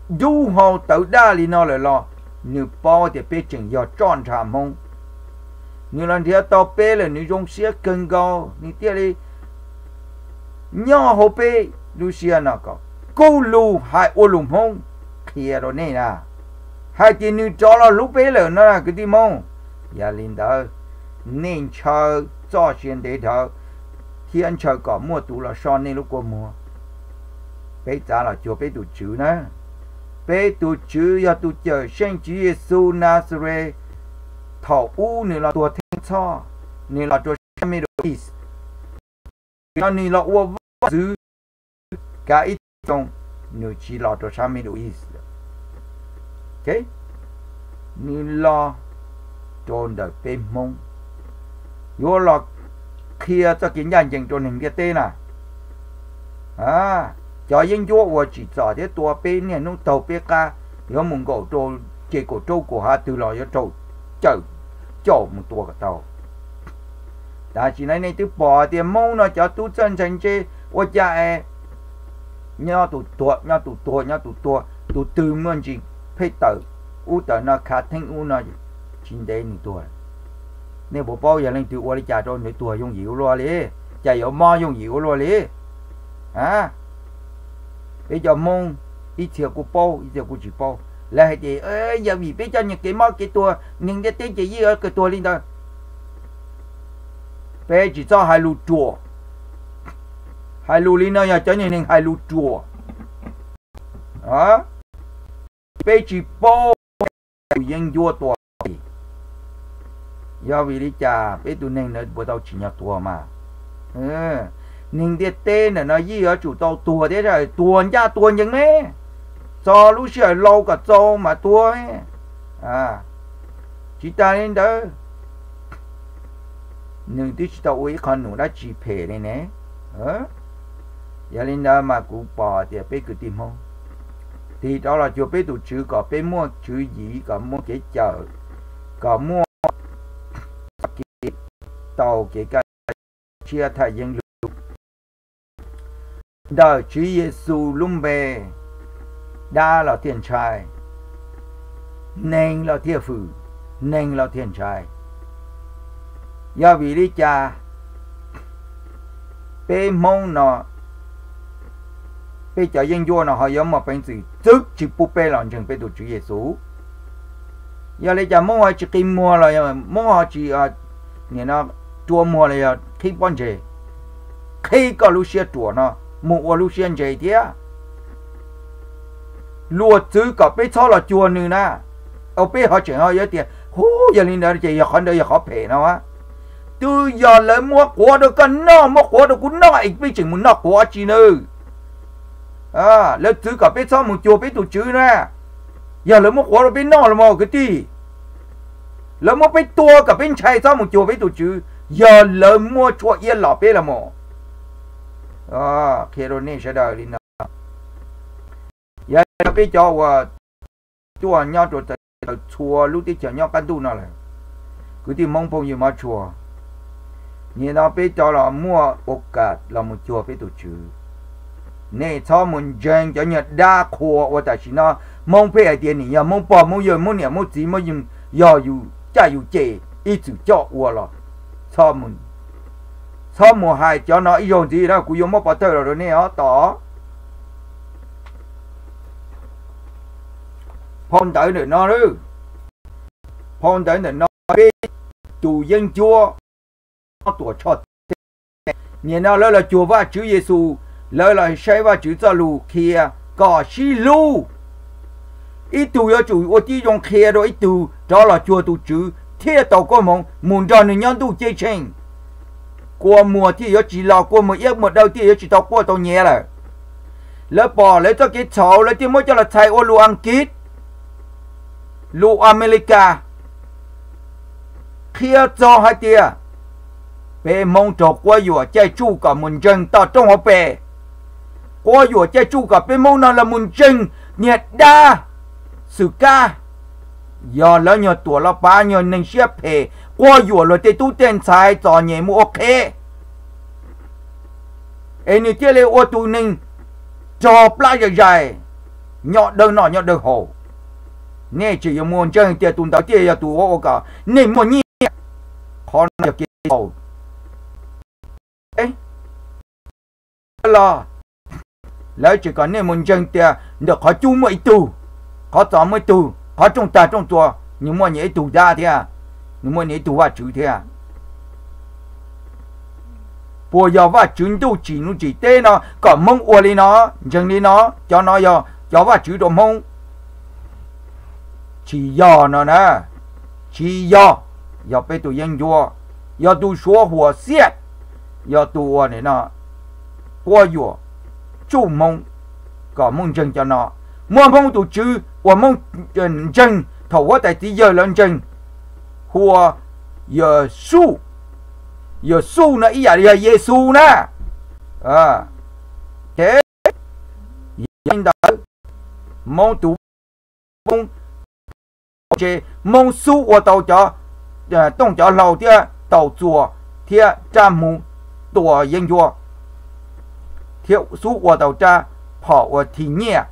dub hau tawv daj li no lawm los nws paub tias peb tseem yog txoj nrha Hmoob. Nws los nrhiav tau peb lawm nws zoo siab kawg nkaus, nws thiaj li nyob hauv peb lub siab no kom kuj lug hais ua lus Hmoob qhia rau nej na, hais tias nws rov los hlub peb lawm no kwv tij Hmoob. Yog li ntawd, nej ntshaw txoj sia ntev dhawv thiab ntshaw kom muaj tus los so nej lub kua muag. Peb txav los cuag peb tus Tswv na. Peb tus Tswv yog tus Cawmseej Tswv Yexus Nazares. Thaum ub nws los tuag theej txhoj, nws los rau sab Middle East. Yog nws los ua vaj ntxwv kav ib txhia xyoo, nws tsis los rau sab Middle East. Nws los rau ntawm peb Hmoob, yuav los qhia txoj kev ncaj ncees rau neeg ntiaj teb na. Cov yeeb ncuab uas tsim txom thiab tua peb niaj hnub taug peb qab, yuav mus nkaum rau ces kaum rau kaum hav twg los yuav raug cawm, caum mus tua kom tau. Tam sim no nej twb pom tias Hmoob no cov tub txawj ntshai ntse, ua cas es nyob tus tuag, nyob tus tuag, nyob tus tuag, tus twg muaj ntsis pheej tawm ub tawm no khav theeb ub no, tsis ntev nws tuag. Nej puas paub yog leej twg ua li cas rau nws tuag yooj yim ua luaj li? Cas yuav mob yooj yim ua luaj li? A, peb cov Hmoob ib txhia kuj paub ib txhia kuj tsis paub. Lawv hais tias yog vim peb cov niag kev mob kev tuag neeg ntiaj teb ces yeej yuav kawg tuag li ntawd. Peb tsis txhob hais lus ruam. Hais lus li no yog cov niag neeg hais lus ruam. Peb tsis paub tus yeeb ncuab tua, yog vim li cas peb tus neeg ntawd puas tau tsim nyog tuag mas? Neeg ntiaj teb ntawm no yeej yuav tsum tau tuag thiab, tuag ncaj tuag ncees me. txog lub sij hawm laus kom txaus mas tuag. Tsis tas li ntawd, nws twb tsis tau ua ib qho num dab tsi phem li ne. Yog li ntawd mas kuv pom tias peb kwv tij Hmoob tig rov los cuag peb tus Tswv kom peb muaj tswv yim, kom muaj kev cawm, kom muaj txoj kev tau kev kaj siab thaj yeeb lug ntawm Tswv Yexus lub npe, dab los thiaj ntshai, neeg los thiaj hwm, neeg los thiaj ntshai. Yog vim li cas peb Hmoob no, peb cov yeeb ncuab no ho yuav muaj peev xwm txwv tsis pub peb los ntseeg peb tus Tswv Yexus? Yog li cas Hmoob ho tsis qi muag los, Hmoob ho tsis, nim no rua muag los yog qhib pob ntseg, qhib koj lub siab ruam no mus ua lub siab ntse thiab? Luag txwv kom peb txhob los cuag nws na, peb ho tseem ho yuav tias hu, yog li ntawd ces yog qhov ntawd yog qhov phem no. Twb yog lawv muab quav rau koj noj, muab quav rau kuv noj es peb tseem mus noj quav tsi nws? Lawv txwv kom peb txhob mus cuag peb tus Tswv na, yog lawv muab quav rau peb noj los mas kwv tij. Lawv muab peb tua kom peb ntshai txhob mus cuag peb tus Tswv, yog lawv muab tshuaj iab los peb los mas. Qhia rau nej sawv daws li no. Yog peb cov uas tuaj nyob rau txawv txhua lub teb chaws nyob qab ntuj no lawm, kwv tij Hmoob phooj ywg mov tshua, nim no peb rov los muaj ua kam los mus cuag peb tus Tswv. Nej txhob mus ntseeg cov nyuag dab qhua uas tam sim no Hmoob pheej hais tias nim yog Hmoob pog Hmoob yawg Hmoob niam Hmoob txiv Hmoob yog yus caj yus ces ib txwm coj ua los. Txhob mus hais cov no ib zaug ntxiv na, kuv yuav muab pov thawj los rau nej os tos. Phau ntawv ntawm no, phau ntawv ntawm no, peb tus yeeb ncuab Tuam Tshoj Teb, nim no lawv los cuag Vajtswv Yexus, lawv los saib Vajtswv txoj lus qhia kom sib hlub. Ib tug yuav tsum ua tib zoo qhia rau ib tug rov los cuag tus Tswv thiaj tau koob hmoov mus nrog nws nyob ntuj ceeb tsheej. Kua muag thiaj yuav tsis los, kua muag iab muag daw thiaj yuav tsis tau quaj tau nyiav lawm. Lawv pom lawv txoj kev txhaum lawv thiaj muab coj los txhais ua lus Askiv, lus Amelikas, qhia txog hais tias peb Hmoob raug quab yuam caij tsuj kom mus ntseeg toj roob hauv pes, quab yuam caij tsuj kom peb Hmoob no los mus ntseeg niag dab xwm kab, yog lawv nyuag tuam los pav nyuag neeg siab phem, quab yuam luag tej tub tej ntxhais txom nyem mus ua qhev, es nws thiaj li ua tus neeg rog plab zais zais, nyob dawb noj nyob dawb haus. Nej tseem yuav mus ntseeg tias tus ntawd thiaj yog tus ua ua kom nej muaj nyiaj, qhov no yog kev txhaum. Los lawv tseem kom nej mus ntseeg tias ntawm qhov cub muaj ib tug, qhov txos muaj ib tug, qhov rooj tag rooj txuas nws muaj nyias ib tug dab thiab, nws muaj nyias ib tug Vajtswv thiab. Puas yog Vajtswv ntuj tsim ntuj tsim teb no kom Hmoob ua li no, ntseeg li no, cov no yog cov Vajtswv rau Hmoob? Tsis yog no na, tsis yog. Yog peb tus yeeb ncuab, yog tus suav huam xiaj, yog tus uas quab yuam tsuj Hmoob, kom Hmoob ntseeg cov no. Muab Hmoob tus tswv uas Hmoob ntseeg thaum huab tais txiv yawg lawv ntseeg hu ua Yexus. Yexus no ib yam li yog Yexus na. Ces yog li ntawd, Hmoob tus Hmoob, Hmoob xub ua tau cov tooj cov hlau thiab taus txuas thiab rab hmuv tua yeeb ncuab, thiab xub ua tau rab phom ua thi nyiaj.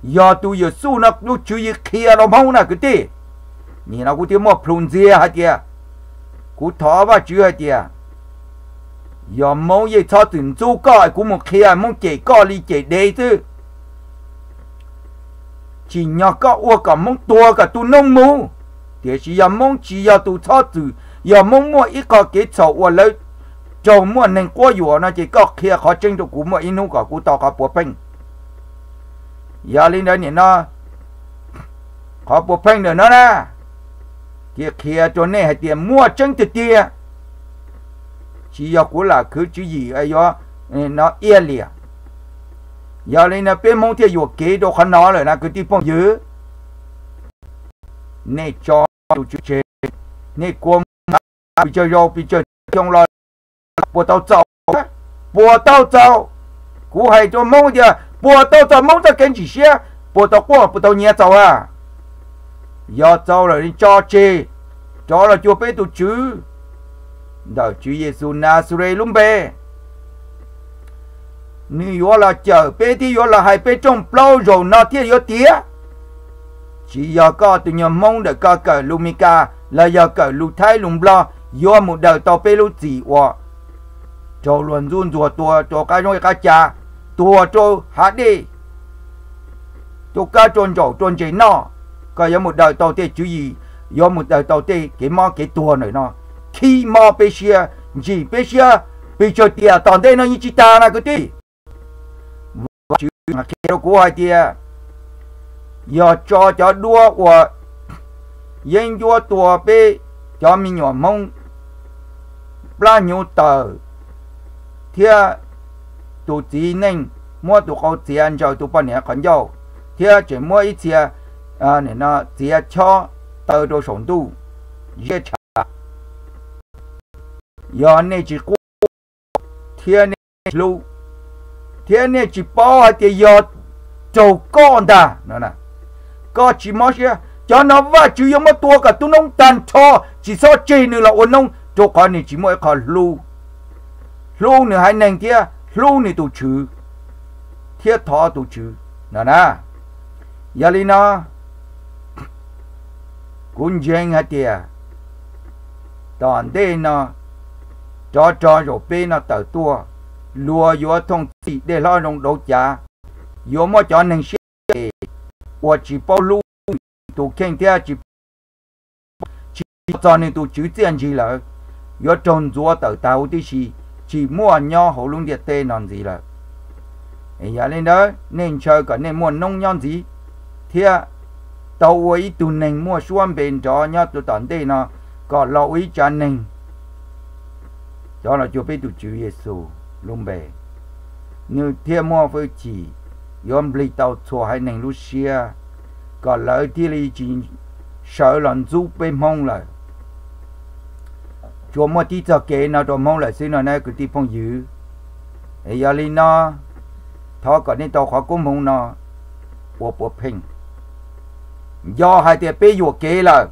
Yog tus Yexus no lub tswv yim qhia rau Hmoob na kwv tij. Nim no kuv thiaj muaj plhus ntxiag hais tias, kuv thov Vajtswv hais tias, yog Hmoob yeej txhob txwm ntxub koj es kuv mus qhia Hmoob cem koj li cem dev xwb. Tsim nyog koj ua kom Hmoob tuag kom tu noob mus, tiam sis yog Hmoob tsis yog tus txhob txwm, yog Hmoob muaj ib qho kev txhaum uas lawv raug muaj neeg quab yuam no ces koj qhia qhov tseeb rau kuv muaj ib hnub kom kuv tau qhov puav pheej. Yog li ntawd nim no qhov puav pheej ntawm no na, thiaj qhia rau nej hais tias muaj tseeb tiag tiag, tsis yog kuv lam khwv tswv yim yuav no iab liam. Yog li no peb Hmoob thiaj yuam kev rau qhov no lawm na kwv tij phooj ywg. Nej tso tus tswv tseg, nej kua muag pes tsawg zaus pes tsawg xyoo los puas tau txaus? Puas tau txaus? Kuv hais rau Hmoob tias puas tau txaus Hmoob txoj kev ntsim siab, puas tau quaj puas tau nyiav txaus a? Yog txaus lawm tso tseg, rov los cuag peb tus Tswv, ntawm Tswv Yexus Nazares lub npe. Nws yuav los cawm peb thiab yuav los hais peb rooj plaub zaum no thiaj yuav tiav. Tsis yog koj tus nyuag Hmoob ntawm koj kawm lus Meskas los yog kawm lus Thaib lus Nplog yuav mus daws tau peb lub txim uas raug luag ntxub ntxuag tua rau qab zoob qab ca, tuag rau hav dej, rau kab rau ntsaum rau ntses noj, koj yuav mus daws tau tej tswv yim, yuav mus daws tau tej kev mob kev tuag ntawm no, khib mob peb siab, ntsim peb siab, pes tsawg tiam tom ntej no yeej tsis tas na kwv tij. Vajtswv qhia rau kuv hais tias yog tso cov duab uas yeeb ncuab tua peb cov me nyuam Hmoob plab hnyuv tawm, thiab tus txiv neej muab tus qau txiav ntsaws tus poj niam qhov ncauj, thiab tseem muab ib txhia txiav chob taw rau saum ntuj, ziab tshav. Yog nej tsis quaj thiab nej hlub, thiab nej tsis paub hais tias yog raug koj ntag no, koj tsis mob siab, cov no Vajtswv yuav muab tua kom tub noob tag nrho, tsis txhob tseg nws los ua noob, rau qhov nws tsis muaj ib qho hlub, hlub nws haiv neeg thiab hlub nws tus Tswv, thiab thov tus Tswv no na. Yog li no, kuv ntseeg hais tias tom ntej no, rov rog zaum peb no tawm tuaj, luag yuav thooj txhij dej hlob zoo dauv cav, yuav muab cov neeg siab phem uas tsis paub hlub tus kheej thiab tsis tsis txog nws tus Tswv txiaj ntsig lawm, yuav raug ntxuav tawm tag huv tib si, tsis muaj nyob hauv lub ntiaj teb no ntxiv lawm. Yog li ntawd nej ntshaw kom nej muaj noob nyob ntxiv, thiab tau ua ib tug neeg muaj suab npe nrov nyob rau tom ntej no, kom los ua ib tsav neeg coj los cuag peb tus Tswv Yexus lub npe, nws thiaj muaj hwj chim yuav nplig tau txhua haiv neeg lub siab, kom lawv thiaj li tsis sawv los ntxub peb Hmoob lawm. Tsuas muaj tib txoj kev no rau Hmoob lawm xwb no na kwv tij phooj ywg. Yog li no, thov kom nej tau qhov koob hmoov no ua puav pheej. Yog hais tias peb yuam kev lawm,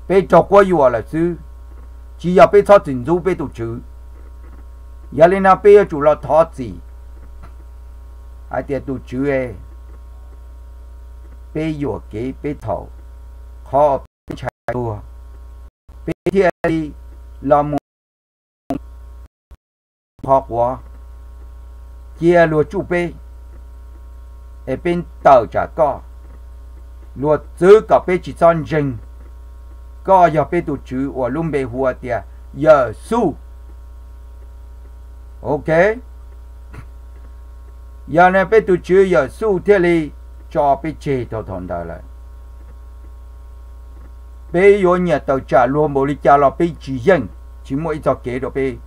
peb raug quab yuam lawm xwb, tsis yog peb txhob txwm ntxub peb tus Tswv. Yog li no peb yuav tsum los thov txim hais tias tus Tswv, peb yuam kev peb txhaum, qhov peb ntshai tuag, peb thiaj li los mus qhov quav, cia luag tsuj peb, es peb tawm tsam koj. Luag txwv kom peb tsis txhob ntseeg koj yog peb tus Tswv uas lub npe hu ua tias Yawm Xuj. Ok, yog li peb tus Tswv Yawm Xuj thiaj li tso peb tseg thaum thaum ntawd lawm. Peb yuav nyiam tawm tsam luag npaum li cas los peb tsis yeej, tsis muaj ib txoj kev rau peb,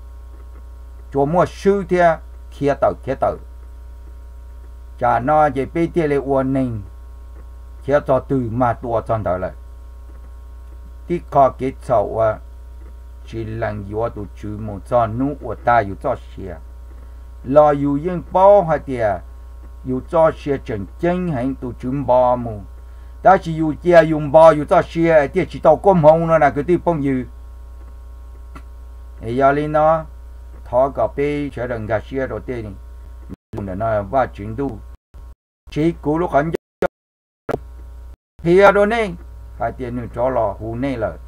tsuas muaj swb thiab khiav tawm khiav tawm. Tsam no ces peb thiaj li ua neeg khiav txog twg mag tua txog ntawd lawm. Tib qho kev txhaum uas tsis lees yuav tus Tswv mus txog hnub uas tag yus txoj sia, los yus yeej paub hais tias yus txoj sia tseem ceeb heev, tus Tswv npo mus, tab sis yus cia yus npo yus txoj sia thiaj tsis tau koob hmoov no na kwv tij phooj ywg. Yog li no, thov kom peb sawv daws nkag siab rau tej lus ntawm no, Vajtswv ntuj, siv kuv lub qhov ncauj qhia rau nej hais tias nws rov los hu nej lawm.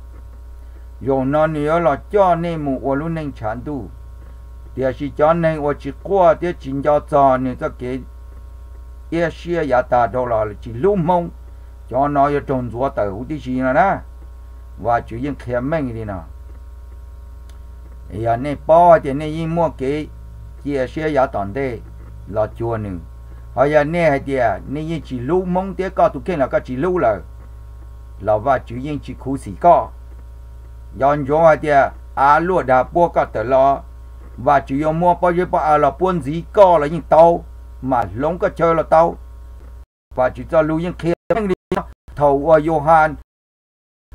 Zaum no nws yuav los coj nej mus ua lub neej tshav ntuj. Tiam sis cov neeg uas tsis quaj thiab tsis nco txog nws txoj kev iab siab yav tag dhau los tsis hlub Hmoob, cov no yuav raug ntxuav tawm huv tib si no na. Vajtswv yeej qhia meej li no. Yog nej paub hais tias nej yeej muaj kev cia siab yav tom ntej los cuag nws, ho yog nej hais tias nej yeej tsis hlub Hmoob thiab koj tus kheej los koj tsis hlub lawm, los Vajtswv yeej tsis khuv xim koj. Nco ntsoov hais tias av luaj dag puab koj tawm los, Vajtswv yuav muab pob zeb pob av los puab ntxiv koj los yeej tau. mam hloov koj chaw los tau. Vajtswv txoj lus yeej qhia meej li no. Thaum uas Yauhas,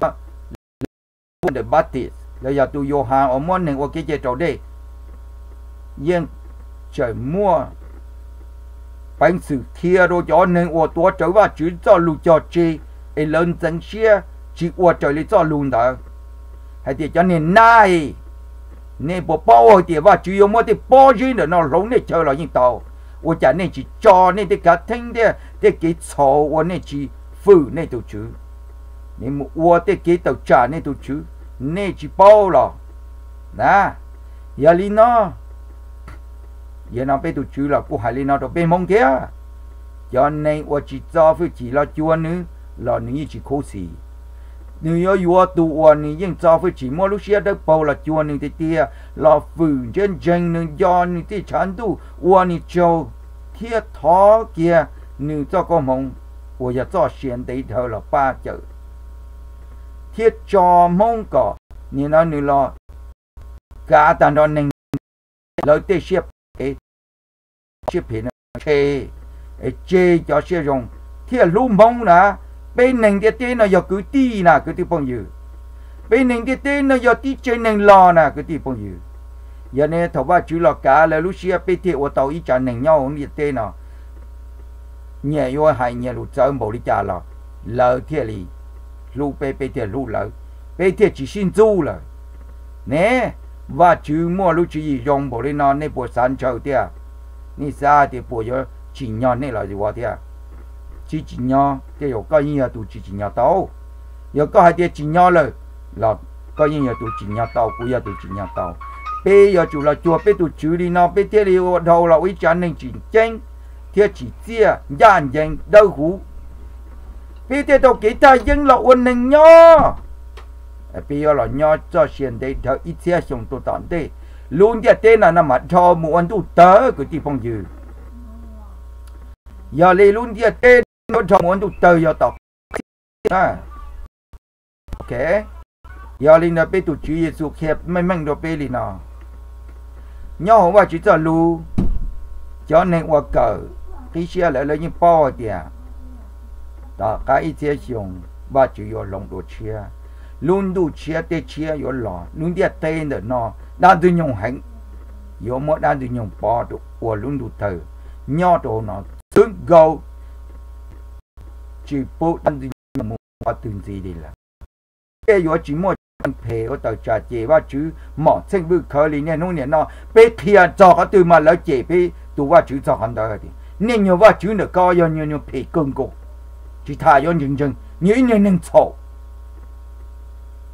John the Baptist los yog tus Yauhas uas muab neeg ua kev cai raus dej, yeej tseem muaj peev xwm qhia rau cov neeg uas tuav rawv Vajtswv txoj lus cog tseg es lawv ntxeev siab tsis ua raws li txoj lus ntawd hais tias, cov niag nab, nej puas paub hais tias Vajtswv yuav muab tej pob zeb ntawm no hloov nej chaw los yeej tau? Ua cas nej tsis tso nej tej kav theeb thiab tej kev txhaum uas nej tsis fwm nej tus Tswv, nej mus ua tej kev tawm tsam nej tus Tswv, nej tsis paub los? Na, yog li no, yog no peb tus Tswv los kuj hais li no rau peb Hmoob thiab. Cov neeg uas tsis txo hwj chim los cuag nws los nws yeej tsis khuv xim. Nws yuav yuav tus uas nws yeej txo hwj chim muab lub siab dawb paug los cuag nws tiag tiag, los fwm ntsiab ntseeg nws, nco nws tej tshav ntuj, ua nws tsaug, thiab thov kiag nws txoj koob hmoov uas yog txoj sia ntev dhawv los pab cawm thiab tso Hmoob kom nim no nws los kav tag nrho neeg lawv tej siab phem, siab phem tseg, tseg cov siab zoo thiaj hlub Hmoob na. Peb neeg ntiaj teb no yog kwv tij na kwv tij phooj ywg. Peb neeg ntiaj teb no yog tib tsev neeg los na kwv tij phooj ywg. Yog ne thaum Vajtswv los kav lawv lub siab peb thiaj ua tau ib tsav neeg nyob hauv ntiaj teb no. Nyias yuav hais nyias lus txawv npaum li cas los lawv thiaj li hlub peb, peb thiaj hlub lawv, peb thiaj tsis sib ntxub lawm ne. Vajtswv muaj lub tswv yim zoo npaum li no nej puas xav ntshaw thiab? Nej xav tias puas yuav tsim nyog nej los yuav thiab? Tsis tsim nyog, tej zaum koj yeej yog tus tsis tsim nyog tau. Yog koj hais tias tsim nyog lawm los koj yeej yog tus tsim nyog tau, kuv yog tus tsim nyog tau. Peb yuav tsum los cuag peb tus Tswv li no peb thiaj li ua dhau los ua ib tsav neeg tseem ceeb thiab tsim txiaj ncaj ncees dawb huv, peb thiaj tau kev thaj yeeb los ua neeg nyob. Peb yuav los nyob txoj sia ntev dhawv ib txhiab xyoo tuaj tom ntej. Lub ntiaj teb no no mas dhau mus ua ntuj tawg kwv tij phooj ywg. Yog li lub ntiaj teb no dhau mus ua ntuj tawg yog tom Ok, yog li ntawd peb tus Tswv Yexus qhia meej meej rau peb li no. Nyob hauv Vajtswv txoj lus, cov neeg uas kawm qib siab lawm lawv yeej paub hais tias tom qab ib txhiab xyoo Vajtswv yuav hloov dua tshiab, lub ntuj tshiab teb tshiab yuav los, lub ntiaj teb ntawm no dab ntxwg nyoog heev, yuav muab dab ntxwg nyoog pov rau ua lub ntuj tawg nyob rau hauv no xwb nkaus, tsis pub dab ntxwg nyoog mus qhov twg ntxiv li lawm. Tej yuav tsis muaj cov neeg phem ua tawm tsam cem Vajtswv mom txheej vwj khawv li niaj hnub niam no. Peb qhia txog qhov twg mas lawv cem peb tus Vajtswv txog qhov ntawd tias, nej nyuag Vajtswv ntawm ko yog nyuag nyuag phem kawg nkaus, tsis tham yuav ntseeg ntseeg, nyuag ib niag neeg txhaum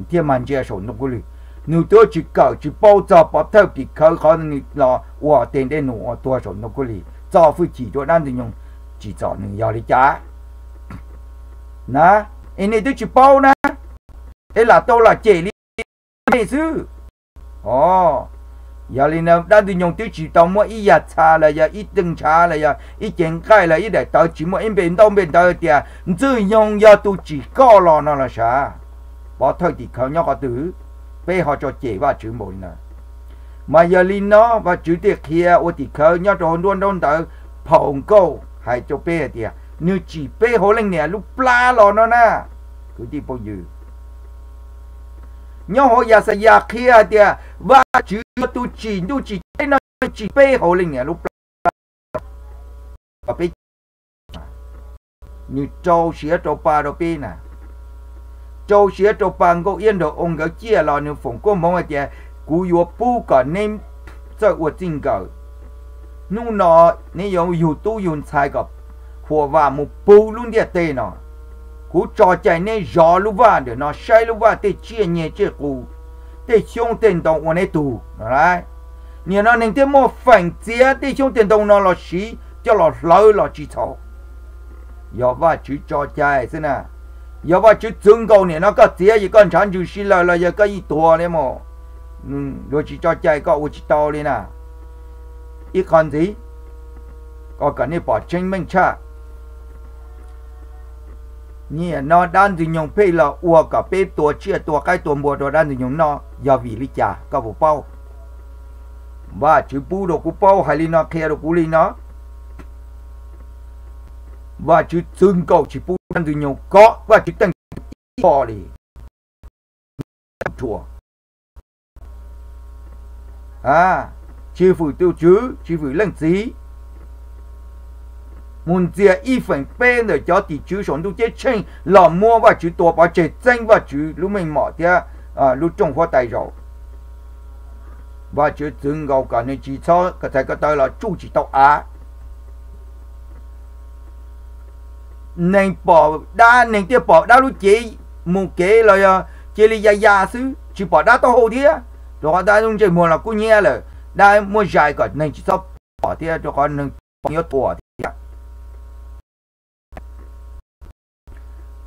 thiaj mas ntsia saum ntoo kub li. Nws twb tsis kawm tsis paub txog pov thawj tim khawv qhov nws los ua tej dej num uas tuag saum ntoo kub li, txo hwj chim rau dab ntxwg nyoog tsim txom nws yog li cas na? Es nej twb tsis paub na, es lam tau lam cem li nej xwb. O, yog li no dab ntxwg nyoog twb tsis tau muab ib yam txha los yog ib teeg ntshav los yog ib cev nqaij los ib daim tawv tsis muaj ib npe ntaub npe ntawv tias Ntxwg Nyoog yog tus tsim koj los no los sav. Pov thawj tim khawv nyob qhov twg, peb ho tso cem Vajtswv npaum li ntawd. Mas yog li no Vajtswv thiaj qhia ua tim khawv nyob rau hauv nruab nraub ntawv phau nkauj hais rau peb hais tias nws tsim peb hauv leej niam lub plab los no na, kwv tij phooj ywg. Nyob hauv Yaxayas qhia hais tias Vajtswv yog tus tsim ntuj tsim teb no, tsim peb hauv leej niam lub plab. Peb, nws rau siav rau pa rau peb na, rau siav rau pa Nkauj Iab Nraug Oo nkawd ciaj los nws foom koob hmoov hais tias kuv yuav pub kom neb txawj ua txij nkawm. Hnub no neb yuav yug tub yug ntxhais kom huam vam mus puv lub ntiaj teb no. Kuv tso cai neb zov lub vaj ntawm no saib lub vaj tej tsiaj nyeg tsiaj qus, tej xyoob tej ntoo ua neb tug no lauj. Nim no neeg thiaj muaj feem txiav tej xyoob tej ntoo no los siv coj los hlawv los tsis txhaum. Yog Vajtswv tso cai xwb na. Yog Vajtswv txwv nkaus nim no koj txiav yog koj ntshav ntsws si lawm los yog koj yeej tuag li mus. Luag tsis tso cai koj ua tsis tau li na. Ib qho ntxiv, kom nej pom tseeb meej tshaj, nim no dab ntxwg nyoog pheej los ua kom peb tua tsiaj tua qaib tua npua rau dab ntxwg nyoog noj yog vim li cas koj puas paub? Vajtswv pub rau kuv paub hais li no qhia rau kuv li no. Vajtswv txwv nkaus tsis pub Ntxwg Nyoog kov Vajtswv teej ib qho li. Rhuav, tsis hwm tus Tswv tsis hwm Leej Txiv, mus ntxias ib feem peb ntawm cov tim tswv saum ntuj ceeb tsheej los muab Vajtswv tua pov tseg, txeeb Vajtswv lub meej mom thiab lub rooj huab tais zaum. Vajtswv txwv nkaus kom nws tsis txhob txhais ko taw los tsuj tsis tau av. Neeg pom dab, neeg thiaj pom dab lub cev mus kev los yog cia li ya ya xwb, tsis pom dab taub hau thiab, rau qhov dab lub ntsej muag los kub hnyiab lawm, dab muab zais kom neeg tsis txhob pom thiab, rau qhov neeg pom yuav tuag thiab.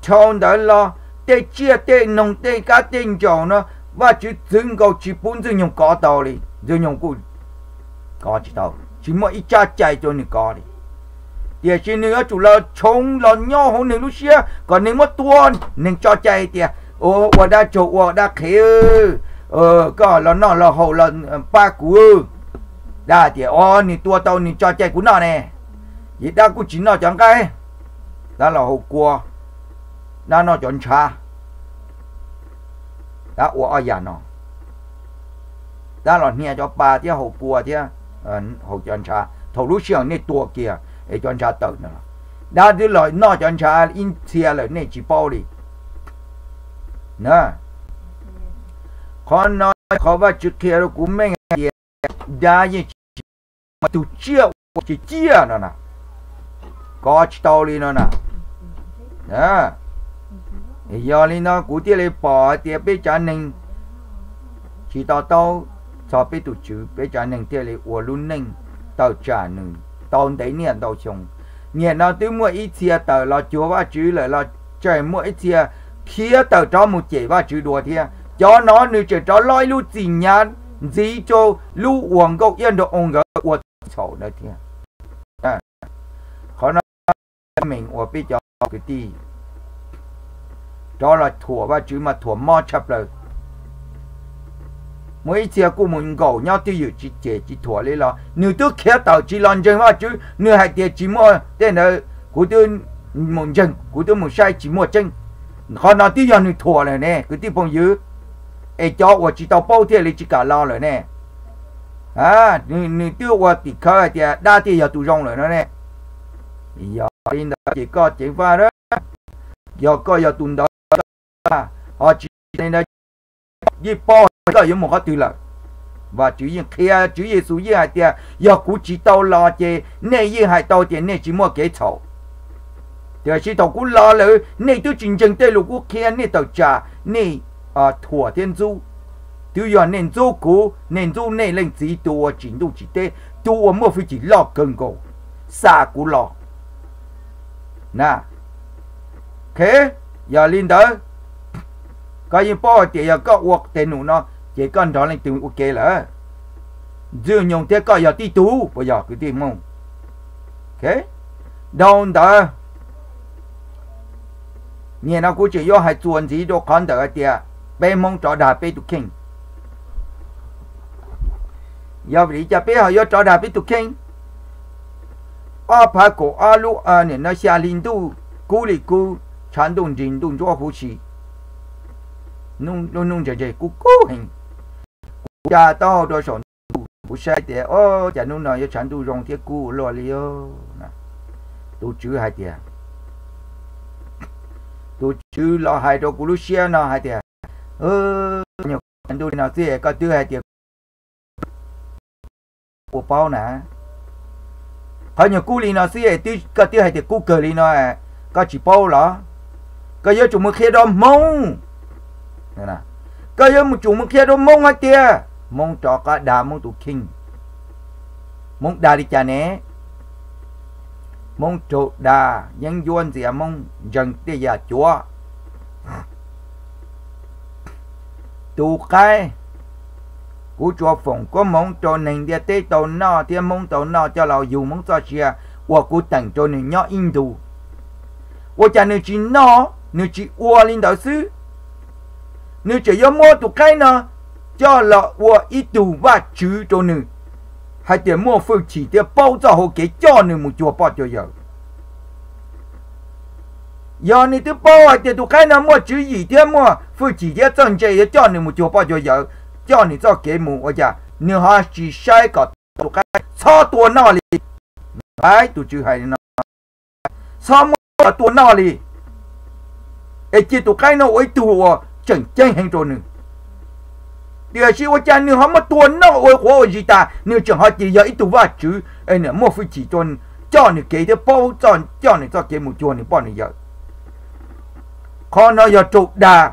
Dhau ntawd los tej tsiaj tej noog tej kab tej ntsaum no, Vajtswv txwv nkaus tsis pub Ntxwg Nyoog kov tau li. Ntxwg Nyoog kuj kov tsis tau, tsis muaj ib tsab cai rau nws kov li. Tiam sis nws yuav tsum los tshoov los nyob hauv nws lub siab kom nws muab tua, neeg tso cai tias, ua dab tsaug ua dab qhev, koj los noj los haus los pab kuv. Dab tias, o, nws tua tau nws tso cai kuv noj ne. Ces dab kuj tsis noj cov nqaij, dab los haus kua, dab noj cov ntshav, dab ua ob yam no. Dab los hnia cov pa thiab haus kua thiab haus cov ntshav. Thaum lub sij hawm nej tua kiag es cov ntshav tawm no, dab twb los noj cov ntshav ib txhia lawm nej tsis paub li. Qhov no qhov Vajtswv qhia rau kuv meej hais tias dab yeej tsis, tus tsiaj uas tsis ciaj no na, kov tsis tau li no na. Yog li no kuv thiaj li pom hais tias peb tsav neeg tsis to taub txog peb tus Tswv, peb tsav neeg thiaj li ua lub neej tawm tsam nws tau ntev niaj ntau xyoo. Niaj no twb muaj ib txhia tawm los cuag Vajtswv lawm los tseem muaj ib txhia khiav tawm rov mus cem Vajtswv dua thiab. Cov no nws tseem rov loj ib lub txim hnyav ntxiv rau lub uas Nkauj Iab Nraug Oo nkawd ua txhaum ntawd thiab. Qhov no meem uas peb cov kwv tij rov los thuam Vajtswv mas thuam mob tshaj plaws. Muaj ib txhia kuj mus nkaum nyob twj ywm tsis cem tsis thuam li los nws twb khiav tawm tsis los ntseeg Vajtswv, nws hais tias tsis muaj tej ntawd, kuv twb mus ntseeg, kuv twb mus saib tsis muaj tseeb. Qhov no twb yog nws thuam lawm ne kwv tij phooj ywg, es cov uas tsis tau paub thiaj li tsis kam los lawm ne. Nws twb ua tim khawv hais tias dab thiaj yog tus zoo lawm no ne. Yog li ntawd ces koj ceev faj, yog koj yog tus ntawd, ho tsis li ntawd, yeej paub koj yuav mus qhov twg lawm. Vajtswv yeej qhia, Tswv Yexus yeej hais tias yog kuv tsis tau los ces nej yeej hais tau tias nej tsis muaj kev txhaum. Tiam sis thaum kuv los lawm nej twb tsis ntseeg tej lus kuv qhia, nej tawm tsam, nej thuam thiab ntxub. Twb yog nej ntxub kuv, nej ntxub nej Leej Txiv tus uas tsim ntuj tsim teb, tus uas muaj hwj chim loj kawg nkaus, xa kuv los na. Yog li ntawd, koj yeej paub hais tias yog koj ua tes num no ces koj nrog leej twg ua ke lawm. Ntxwg Nyoog thiab koj yog tib tug puas yog kwv tij Hmoob? Dhau ntawd, nim no kuv tseem yuav hais txuas ntxiv rau qhov ntawm hais tias peb Hmoob rov dag peb tus kheej. Yog vim li cas peb ho yuav rov dag peb tus kheej? Ob phav kaum ob lub, nim no xya hli ntuj kub li kub, tshav ntuj nrig ntuj ntsuab huv si, lub hnub ntseg ntseg kub kub heev. Kuv tsa taub hau rau saum ntuj kuv saib tias, o, cas hnub no yuav tshav ntuj zoo thiab kub ua luaj li. Tus Tswv hais tias, tus Tswv los hais rau kuv lub siab no hais tias, nyuag tshav ntuj li no xwb koj twb hais tias ua paub na. Qhov nyuag kub li no xwb koj twb hais tias kub kawg li no, koj tsis paub los? Koj yuav tsum mus qhia rau Hmoob. Koj yuav tsum mus qhia rau Hmoob hais tias Hmoob rov qab dag Hmoob tus kheej. Hmoob dag li cas ne? Hmoob raug dag yeeb ncuab ntxias Hmoob ntseeg tej yam cuav. Tus qaib, kuv tsuas foom koob hmoov rau neeg ntiaj teb tau noj thiab Hmoob tau noj coj los yug Hmoob txoj sia uas kuv teem rau nws nyob ib ntus. Ua cas nws tsis noj, nws tsis ua li ntawd xwb? Nws tseem yuav muab tus qaib no coj los ua ib tug vaj tswv rau nws, hais tias muaj hwj chim thiab paub txoj hau kev coj nws mus cuag poj cuag yawm. Yog nws twb paub hais tias tus qaib no muaj tswv yim thiab muaj hwj chim thiab txawj ntse yuav coj nws mus cuag poj cuag yawm, coj nws txoj kev mus ua cas nws ho tsis saib kom tus qaib txhob tua noj li. Tus Tswv hais no, txhob muab tua noj li, es cia tus qaib no ua ib tug uas tseem ceeb heev rau nws. Tiam sis ua cas nws ho muab tua noj ua quav ua zis tas, nws tseem ho cia yog ib tug vaj tswv muaj hwj chim coj nws kev thiab paub coj nws txoj kev mus cuag nws poj nws yawm. Qhov no yog raug dag.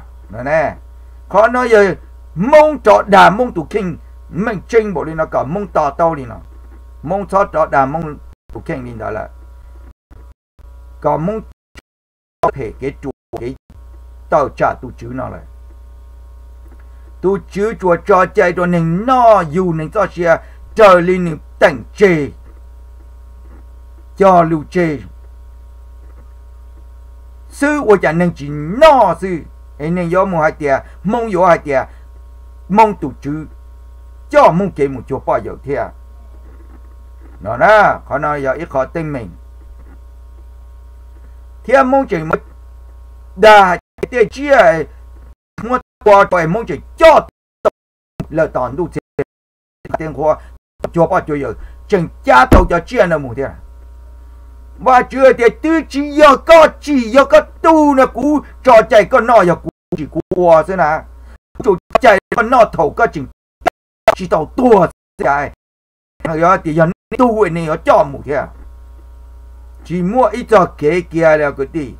Qhov no yog Hmoob rov dag Hmoob tus kheej. Meej tseeb npaum li no kom Hmoob to taub li no, Hmoob txhob rov dag Hmoob tus kheej li ntawd lawm, kom Hmoob txhob phem kev ruam kev tawm tsam tus Tswv no lawm. Tus Tswv tsuas tso cai rau neeg noj yug neeg txoj sia raws li nws teem tseg, cog lus tseg xwb, ua cas neeg tsis noj xwb es neeg yuav mus hais tias, Hmoob yuav hais tias Hmoob tus Tswv coj Hmoob kev mus cuag poj yawm thiab no na. Qhov no yog ib qho teeb meem, thiab Hmoob tseem muab dag hais tias tej tsiaj muab tua rau es Hmoob tseem coj lawm tom ntuj txhia teb nqhuab cuag poj cuag yawm tseem cab tau cov tsiaj no mus thiab. Vajtswv hais tias twb tsis yog koj tsim, yog koj tug no kuv tso cai koj noj, yog kuv tsim kuv ua xwb na. Kuv tsuas tso cai koj noj thaum koj tseem tsis tau tuag xwb. Yog tias yog nej tug es nej yuav coj mus thiab. Tsis muaj ib txog kev kiag li kwv tij.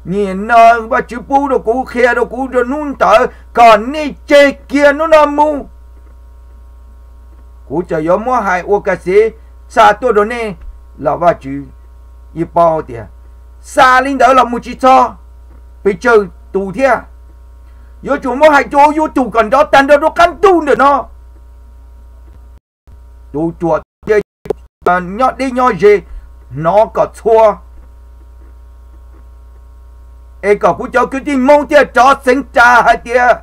Nim no Vajtswv pub rau kuv, qhia rau kuv rau hnub ntawd kom nej tseg kiag hnub no mus. Kuv txawm yuav muab hais ua ka xev xa tuaj rau nej los Vajtswv yeej paub tias xa li ntawd los mus tsis txog, pes tsawg tus thiab. Yuav tsum muab hais rau YouTube kom nrov tag nrho rau qab ntuj ntawm no. Tus ruam nyob deb nyob ze hnov kom txhua, es kom kuv cov kwv tij Hmoob thiaj rov xeev ras hais tias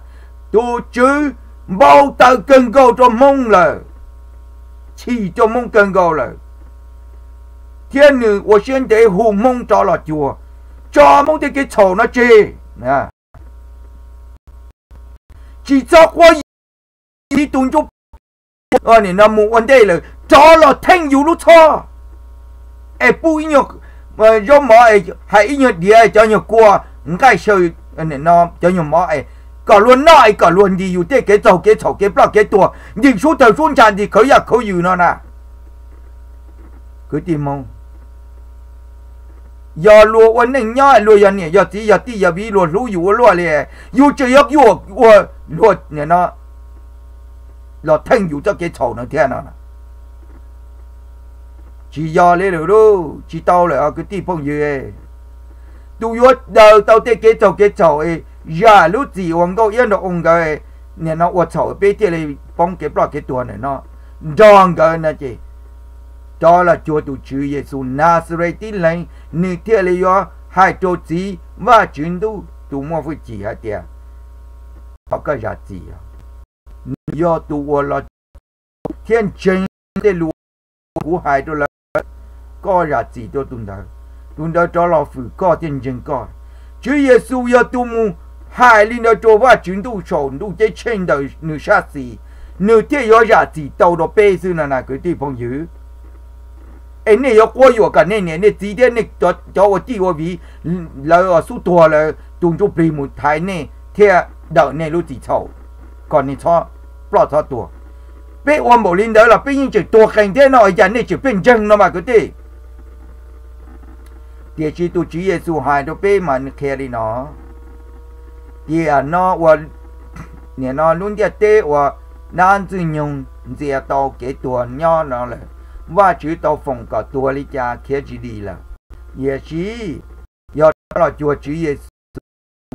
tus Tswv npau taws kawg nkaus rau Hmoob lawm, chim rau Hmoob kawg nkaus lawm, thiab nws ua siab ntev hu Hmoob rov los cuag, tso Hmoob tej kev txhaum no tseg. Tsis txhob quab yuam tus ntsuj plig no mus ua ntej lawm, rov los theej yus lub txhoj, es pub ib nyuag zaub mov, hais ib nyuag diav, cov nyuag kua nqaij saw, cov nyuag mov es kom luag noj es kom luag ntis yus tej kev txaug kev txhaum kev ploj kev tuag, ntis sub tawg sub ntsha, ntis khawv yaj khawv yws no na. Kwv tij Hmoob, yog luag ua neej nyob, luag yog niam yog txiv yog tij yog viv, luag hlub yus ua luaj li, yus tseem yuav yuam ua luag los theej yus txoj kev txhaum no thiab no. Tsis yog li lawm lauj, tsis tau lawm os kwv tij phooj ywg. Tus yuav daws tau tej kev txaug kev txhaum, zam lub txim uas Nkauj Iab nrog ua nkawd nim no ua txhaum peb thiaj li poob kev ploj kev tuag ntawm no, nrog nkawd no ces rov los cuag tus Tswv Yexus Nazaret tib leeg, nws thiaj li yuav hais rau Txiv Vajtswv Ntuj tus muaj hwj chim hais tias, thov koj zam txim. Nws yog tus uas los thiab ntseeg tej lus kuv hais rau lawv, koj zam txim rau tus ntawd, tus ntawd rov los fwm koj thiab ntseeg koj. Tswv Yexus yog tus mus hais li ntawd rau Vajtswv Ntuj saum ntuj ceeb tsheej ntawm nws sab xis, nws thiaj yuav zam txim tau rau peb xwb no na kwv tij phooj ywg. Es nej yuav quab yuam kom nej niam nej txiv thiab nej cov ua tij ua viv lawv xub tuag lawm, tus ntsuj plig mus thaiv nej thiab daws nej lub txim txhaum kom nej txhob ploj txhob tuag. Peb ua npaum li ntawd los peb yeej tseem tuag qees thiab no, cas nej tseem pheej ntseeg no mas kwv tij. Tiam sis tus Tswv Yexus hais rau peb mas nws qhia li no, tiam no ua, nim no lub ntiaj teb uas dab Ntxwg Nyoog ntxias tau kev tuag nyob no lawm, Vajtswv tau foom kom tuag li cas khiav tsis dim lawm. Tiam sis yog rov los cuag Tswv Yexus,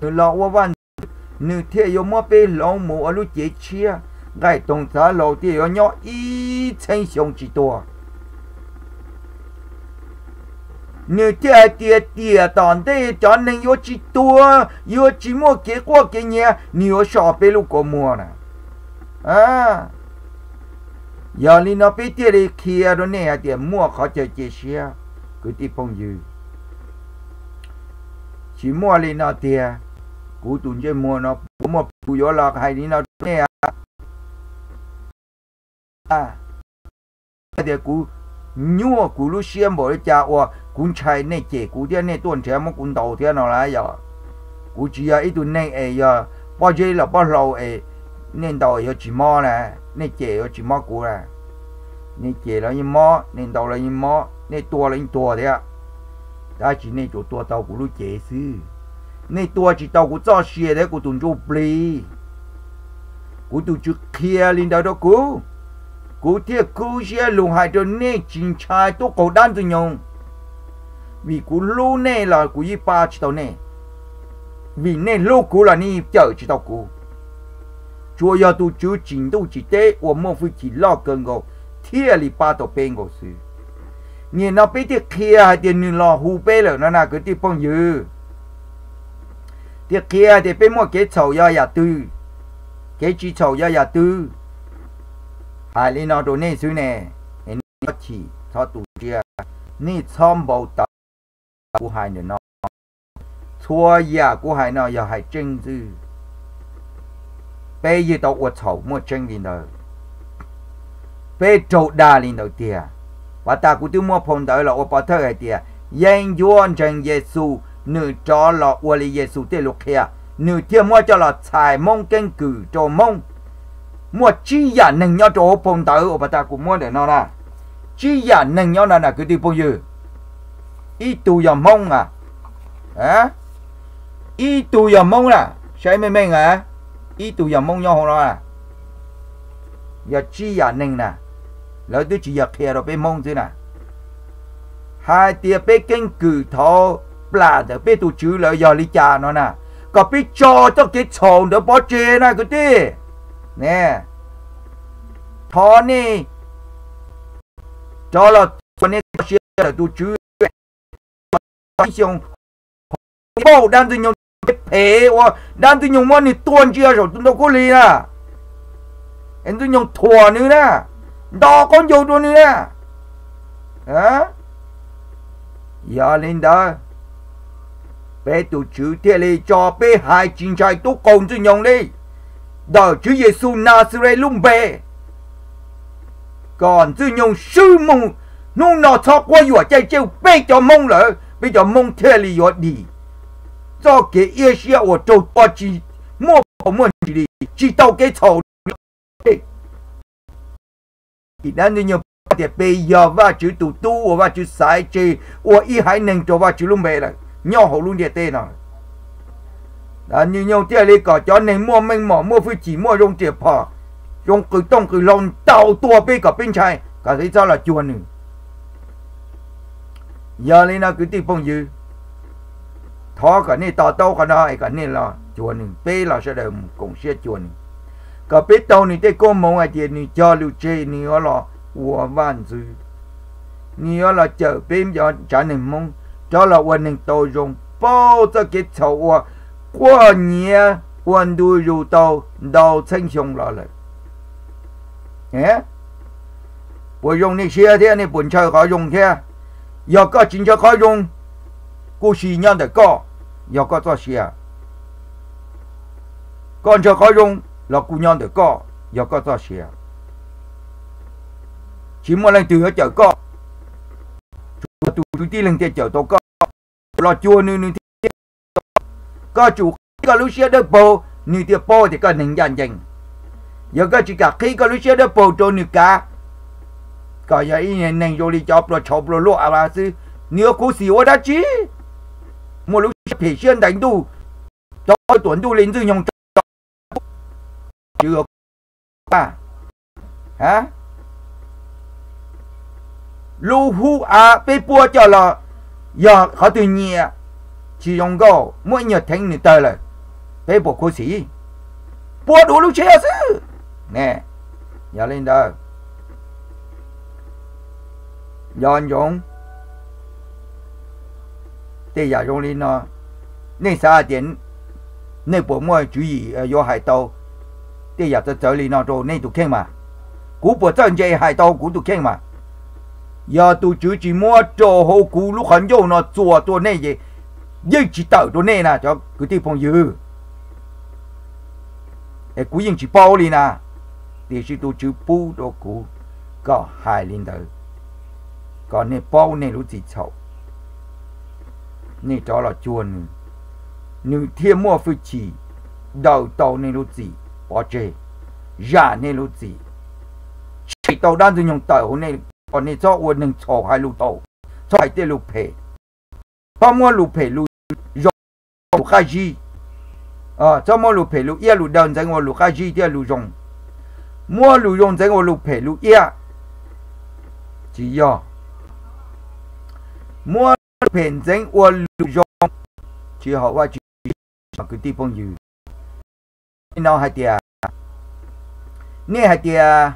nws los ua Vaj Ntxwv, nws thiaj yuav muab peb hloov mus ua lub cev tshiab, nqaij toog txhav hlau thiaj yuav nyob ib txhiab xyoo tsis tuag. Nws thiaj hais tias tiam tom ntej cov neeg yuav tsis tuag, yuav tsis muaj kev quaj kev nyiav, nws yuav so peb lub kua muag na. Yog li no peb thiaj li qhia rau nej hais tias muaj qhov chaw cia siab kwv tij phooj ywg. Tsis muaj li no tiag. Kuv tus ntsej muag no puas muaj, kuv yuav los hais li no rau nej a? Tias kuv nyuaj kuv lub siab npaum li cas uas kuv ntshai nej cem kuv thiab nej tuaj nrhiav muab kuv ntaus thiab no las yog? Kuv tsis yog ib tug neeg es yog pob zeb los pob hlau es nej ntaus yuav tsis mob na, nej cem yuav tsis mob kuv na. Nej cem los yeej mob, nej ntaus los yeej mob, nej tua los yeej tuag thiab. Tab sis nej tsuas tua tau kuv lub cev xwb, nej tua tsis tau kuv txoj sia thiab kuv tus ntsuj plig. Kuv tus Tswv qhia li ntawd rau kuv, kuv thiaj kub siab lug hais rau nej tsis ntshai tub qaug dab Ntxwg Nyoog. Vim kuv hlub nej los kuv yeej pab tsis tau nej, vim nej hlub kuv los nej yeej cawm tsis tau kuv. Tsuas yog tus Tswv tsim ntuj tsim teb uas muaj hwj chim loj kawg nkaus thiaj li pab tau peb nkaus xwb. Nim no peb thiaj qhia hais tias nws los hu peb lawm no na kwv tij phooj ywg. Thiaj qhia tias peb muaj kev txhaum yog yam twg, kev tsis txhaum yog yam twg. Hais li no rau nej xwb ne, es nej txhob chim txhob tu siab, nej txhob npau taws. Kuv hais ntawm no, txhua yam kuv hais no yog hais tseeb xwb. Peb yeej tau ua txhaum muaj tseeb li ntawd, peb raug dag li ntawd tiag. Pas tas kuv twb muab phau ntawv los ua pov thawj hais tias yeeb ncuab ntseeg Yexus, nws rov los ua li Yexus tej lus qhia, nws thiaj muab coj los txhais Hmoob keeb kwm rau Hmoob. Muaj tsib yam neeg nyob rau hauv phau ntawv uas pas tas kuv muab ntawm no na. Tsib yam neeg nyob no na kwv tij phooj ywg. Ib tug yog Hmoob na, ib tug yog Hmoob na, saib meej meej na, ib tug yog Hmoob nyob hauv no na. Yog tsib yam neeg na, lawv twb tsis yog qhia rau peb Hmoob xwb na. Hais tias peb keeb kwm thaud plam ntawm peb tus Tswv lawm yog li cas no na, kom peb tso txoj kev txhaum ntawd pov tseg na kwv tij. Ne, thov nej rov los txuas nej txoj sia ntawm tus Tswv. Xyoo, paub dab Ntxwg Nyoog phem uas dab Ntxwg Nyoog muab nws tua ntsia saum tus ntoo khaub lig na, es Ntxwg Nyoog thuam nws na, nto qaub ncaug rau nws na. Yog li ntawd, peb tus Tswv thiaj li tso peb hais tsis ntshai tub qaug Ntxwg Nyoog li, ntawm Tswv Yexus Naxales lub npe, kom Ntxwg Nyoog swb moog hnub no txhob quab yuam caij tsej peb cov Hmoob lawm, peb cov Hmoob thiaj li yuav dim txoj kev iab siab uas raug tua tsis muaj phau muaj ntsis li, tsis tau kev txhaum li. Tim dab Ntxwg Nyoog paub tias peb yog Vajtswv tus tub uas Vajtswv xaiv tseg ua ib haiv neeg rau Vajtswv lub npe lawm nyob hauv lub ntiaj teb no. Ntxwg Nyoog thiaj li kom cov neeg muaj meej mom, muaj hwj chim, muaj zoo riam phom, zoo qws tooj qws hlau ntaus tua peb kom peb ntshai kom peb txhob los cuag nws. Yog li no kwv tij phooj ywg, thov kom nej to taub qhov no es kom nej los cuag nws, peb los sawv daws mus koom siab cuag nws, kom peb taug nws tej koob hmoov hais tias nws cog lus tseg nws yuav los ua vaj ntxwv, nws yuav los cawm peb tsav neeg Hmoob rov los ua neeg tau zoo, paub txoj kev txhaum uas quaj nyiav ua ntu zus tau ntau txheeb xyoo los lawm. Puas zoo nej siab thiab nej puas ntshaw qhov zoo thiab? Yog koj tsis ntshaw qhov zoo, kuj si nyob ntawm koj, yog koj txoj sia. Koj ntshaw qhov zoo los kuj nyob ntawm koj, yog koj txoj sia. Tsis muaj leej twg yuav cawm koj, tsuas tus Tswv tib leeg thiaj cawm tau koj. Los cuag nws, nws thiaj, koj tsum qhib koj lub siab dawb paug, nws thiaj paub tias koj neeg ncaj ncees. Yog koj tsis kam qhib koj lub siab dawb paug rau nws kav, kom yog ib neeg zoo li cov pluas tshauv pluas luaj av xwb, nws yuav khuv xim ua dab tsi? Muaj lub siab phem siab ntais ntuj, rov tuam ntuj li Ntxwg Nyoog, lub hub av peb puab coj los yog qhov twg nyiam, tsis zoo nkauj, muab ib nyuag theev nws tawg lawm, peb puas khuv xim? Puab dua lub tsheb xwb. Yog li ntawd, nco ntsoov tej yam zoo li no, nej xav hais tias nej puas muaj tswv yim yuav hais tau tej yam txawv txawv li no rau nej tus kheej mas? Kuv puas txawj ntse hais tau kuv tus kheej mas? Yog tus Tswv tsis muab rau hauv kuv lub qhov ncauj no txuas tuaj nej ces yeej tsis tawm rau nej na cov kwv tij phooj ywg. Es kuv yeej tsis paub li na, tiam sis tus Tswv pub rau kuv kom hais li ntawd, kom nej paub nej lub txim txhaum, nej rov los cuag nws, nws thiaj muaj hwj chim daws tau nej lub txim pov tseg, zam nej lub txim, tshem tau dab ntxwg nyoog tawm hauv nej, kom nej txhob ua neeg txhaum hais lus txhaum, txhob hais tej lus phem, txhob muab lus phem lus zoo ua lus qab zib, txhob muab lus phem lus iab lus daw ntxeev ua lus qab zib thiab lus zoo, muab lus zoo ntxeev ua lus phem lus iab. Tsis yog, muab lus phem ntxeev ua lus zoo, tsis haum Vajtswv. Kwv tij phooj ywg, no hais tias, nej hais tias,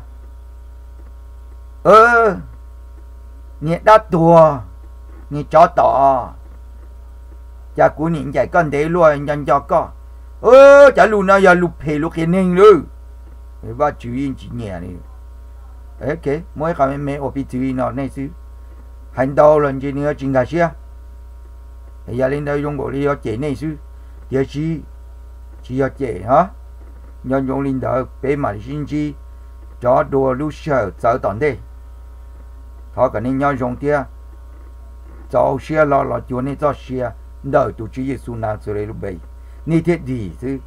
niag dab tuag, niag tsov tom, cas kuv niam ncaim koj ntev luaj nco nco koj. Cov lus no yog lus phem lus qias neeg lawm, Vajtswv yeej tsis nyiam li. Muab ib qho me me ua piv txwv li no nej xwb, hais ntau los ntshe nws yuav tsis nkag siab. Yog li ntawd zoo nkaus li yuav cem nej xwb, tiam sis tsis yog cem os. Nco ntsoov li ntawd peb mam li sib ntsib rov dua lub sij hawm txawv tom ntej. Thov kom nej nyob zoo thiab txaus siab hlo los cuag nej txoj sia ntawm tus Tswv Yexus Nazares lub npe, nej thiaj dim xwb.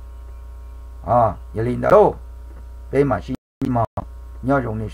Yog li ntawd, peb mam sib ntsib mog, nyob zoo nej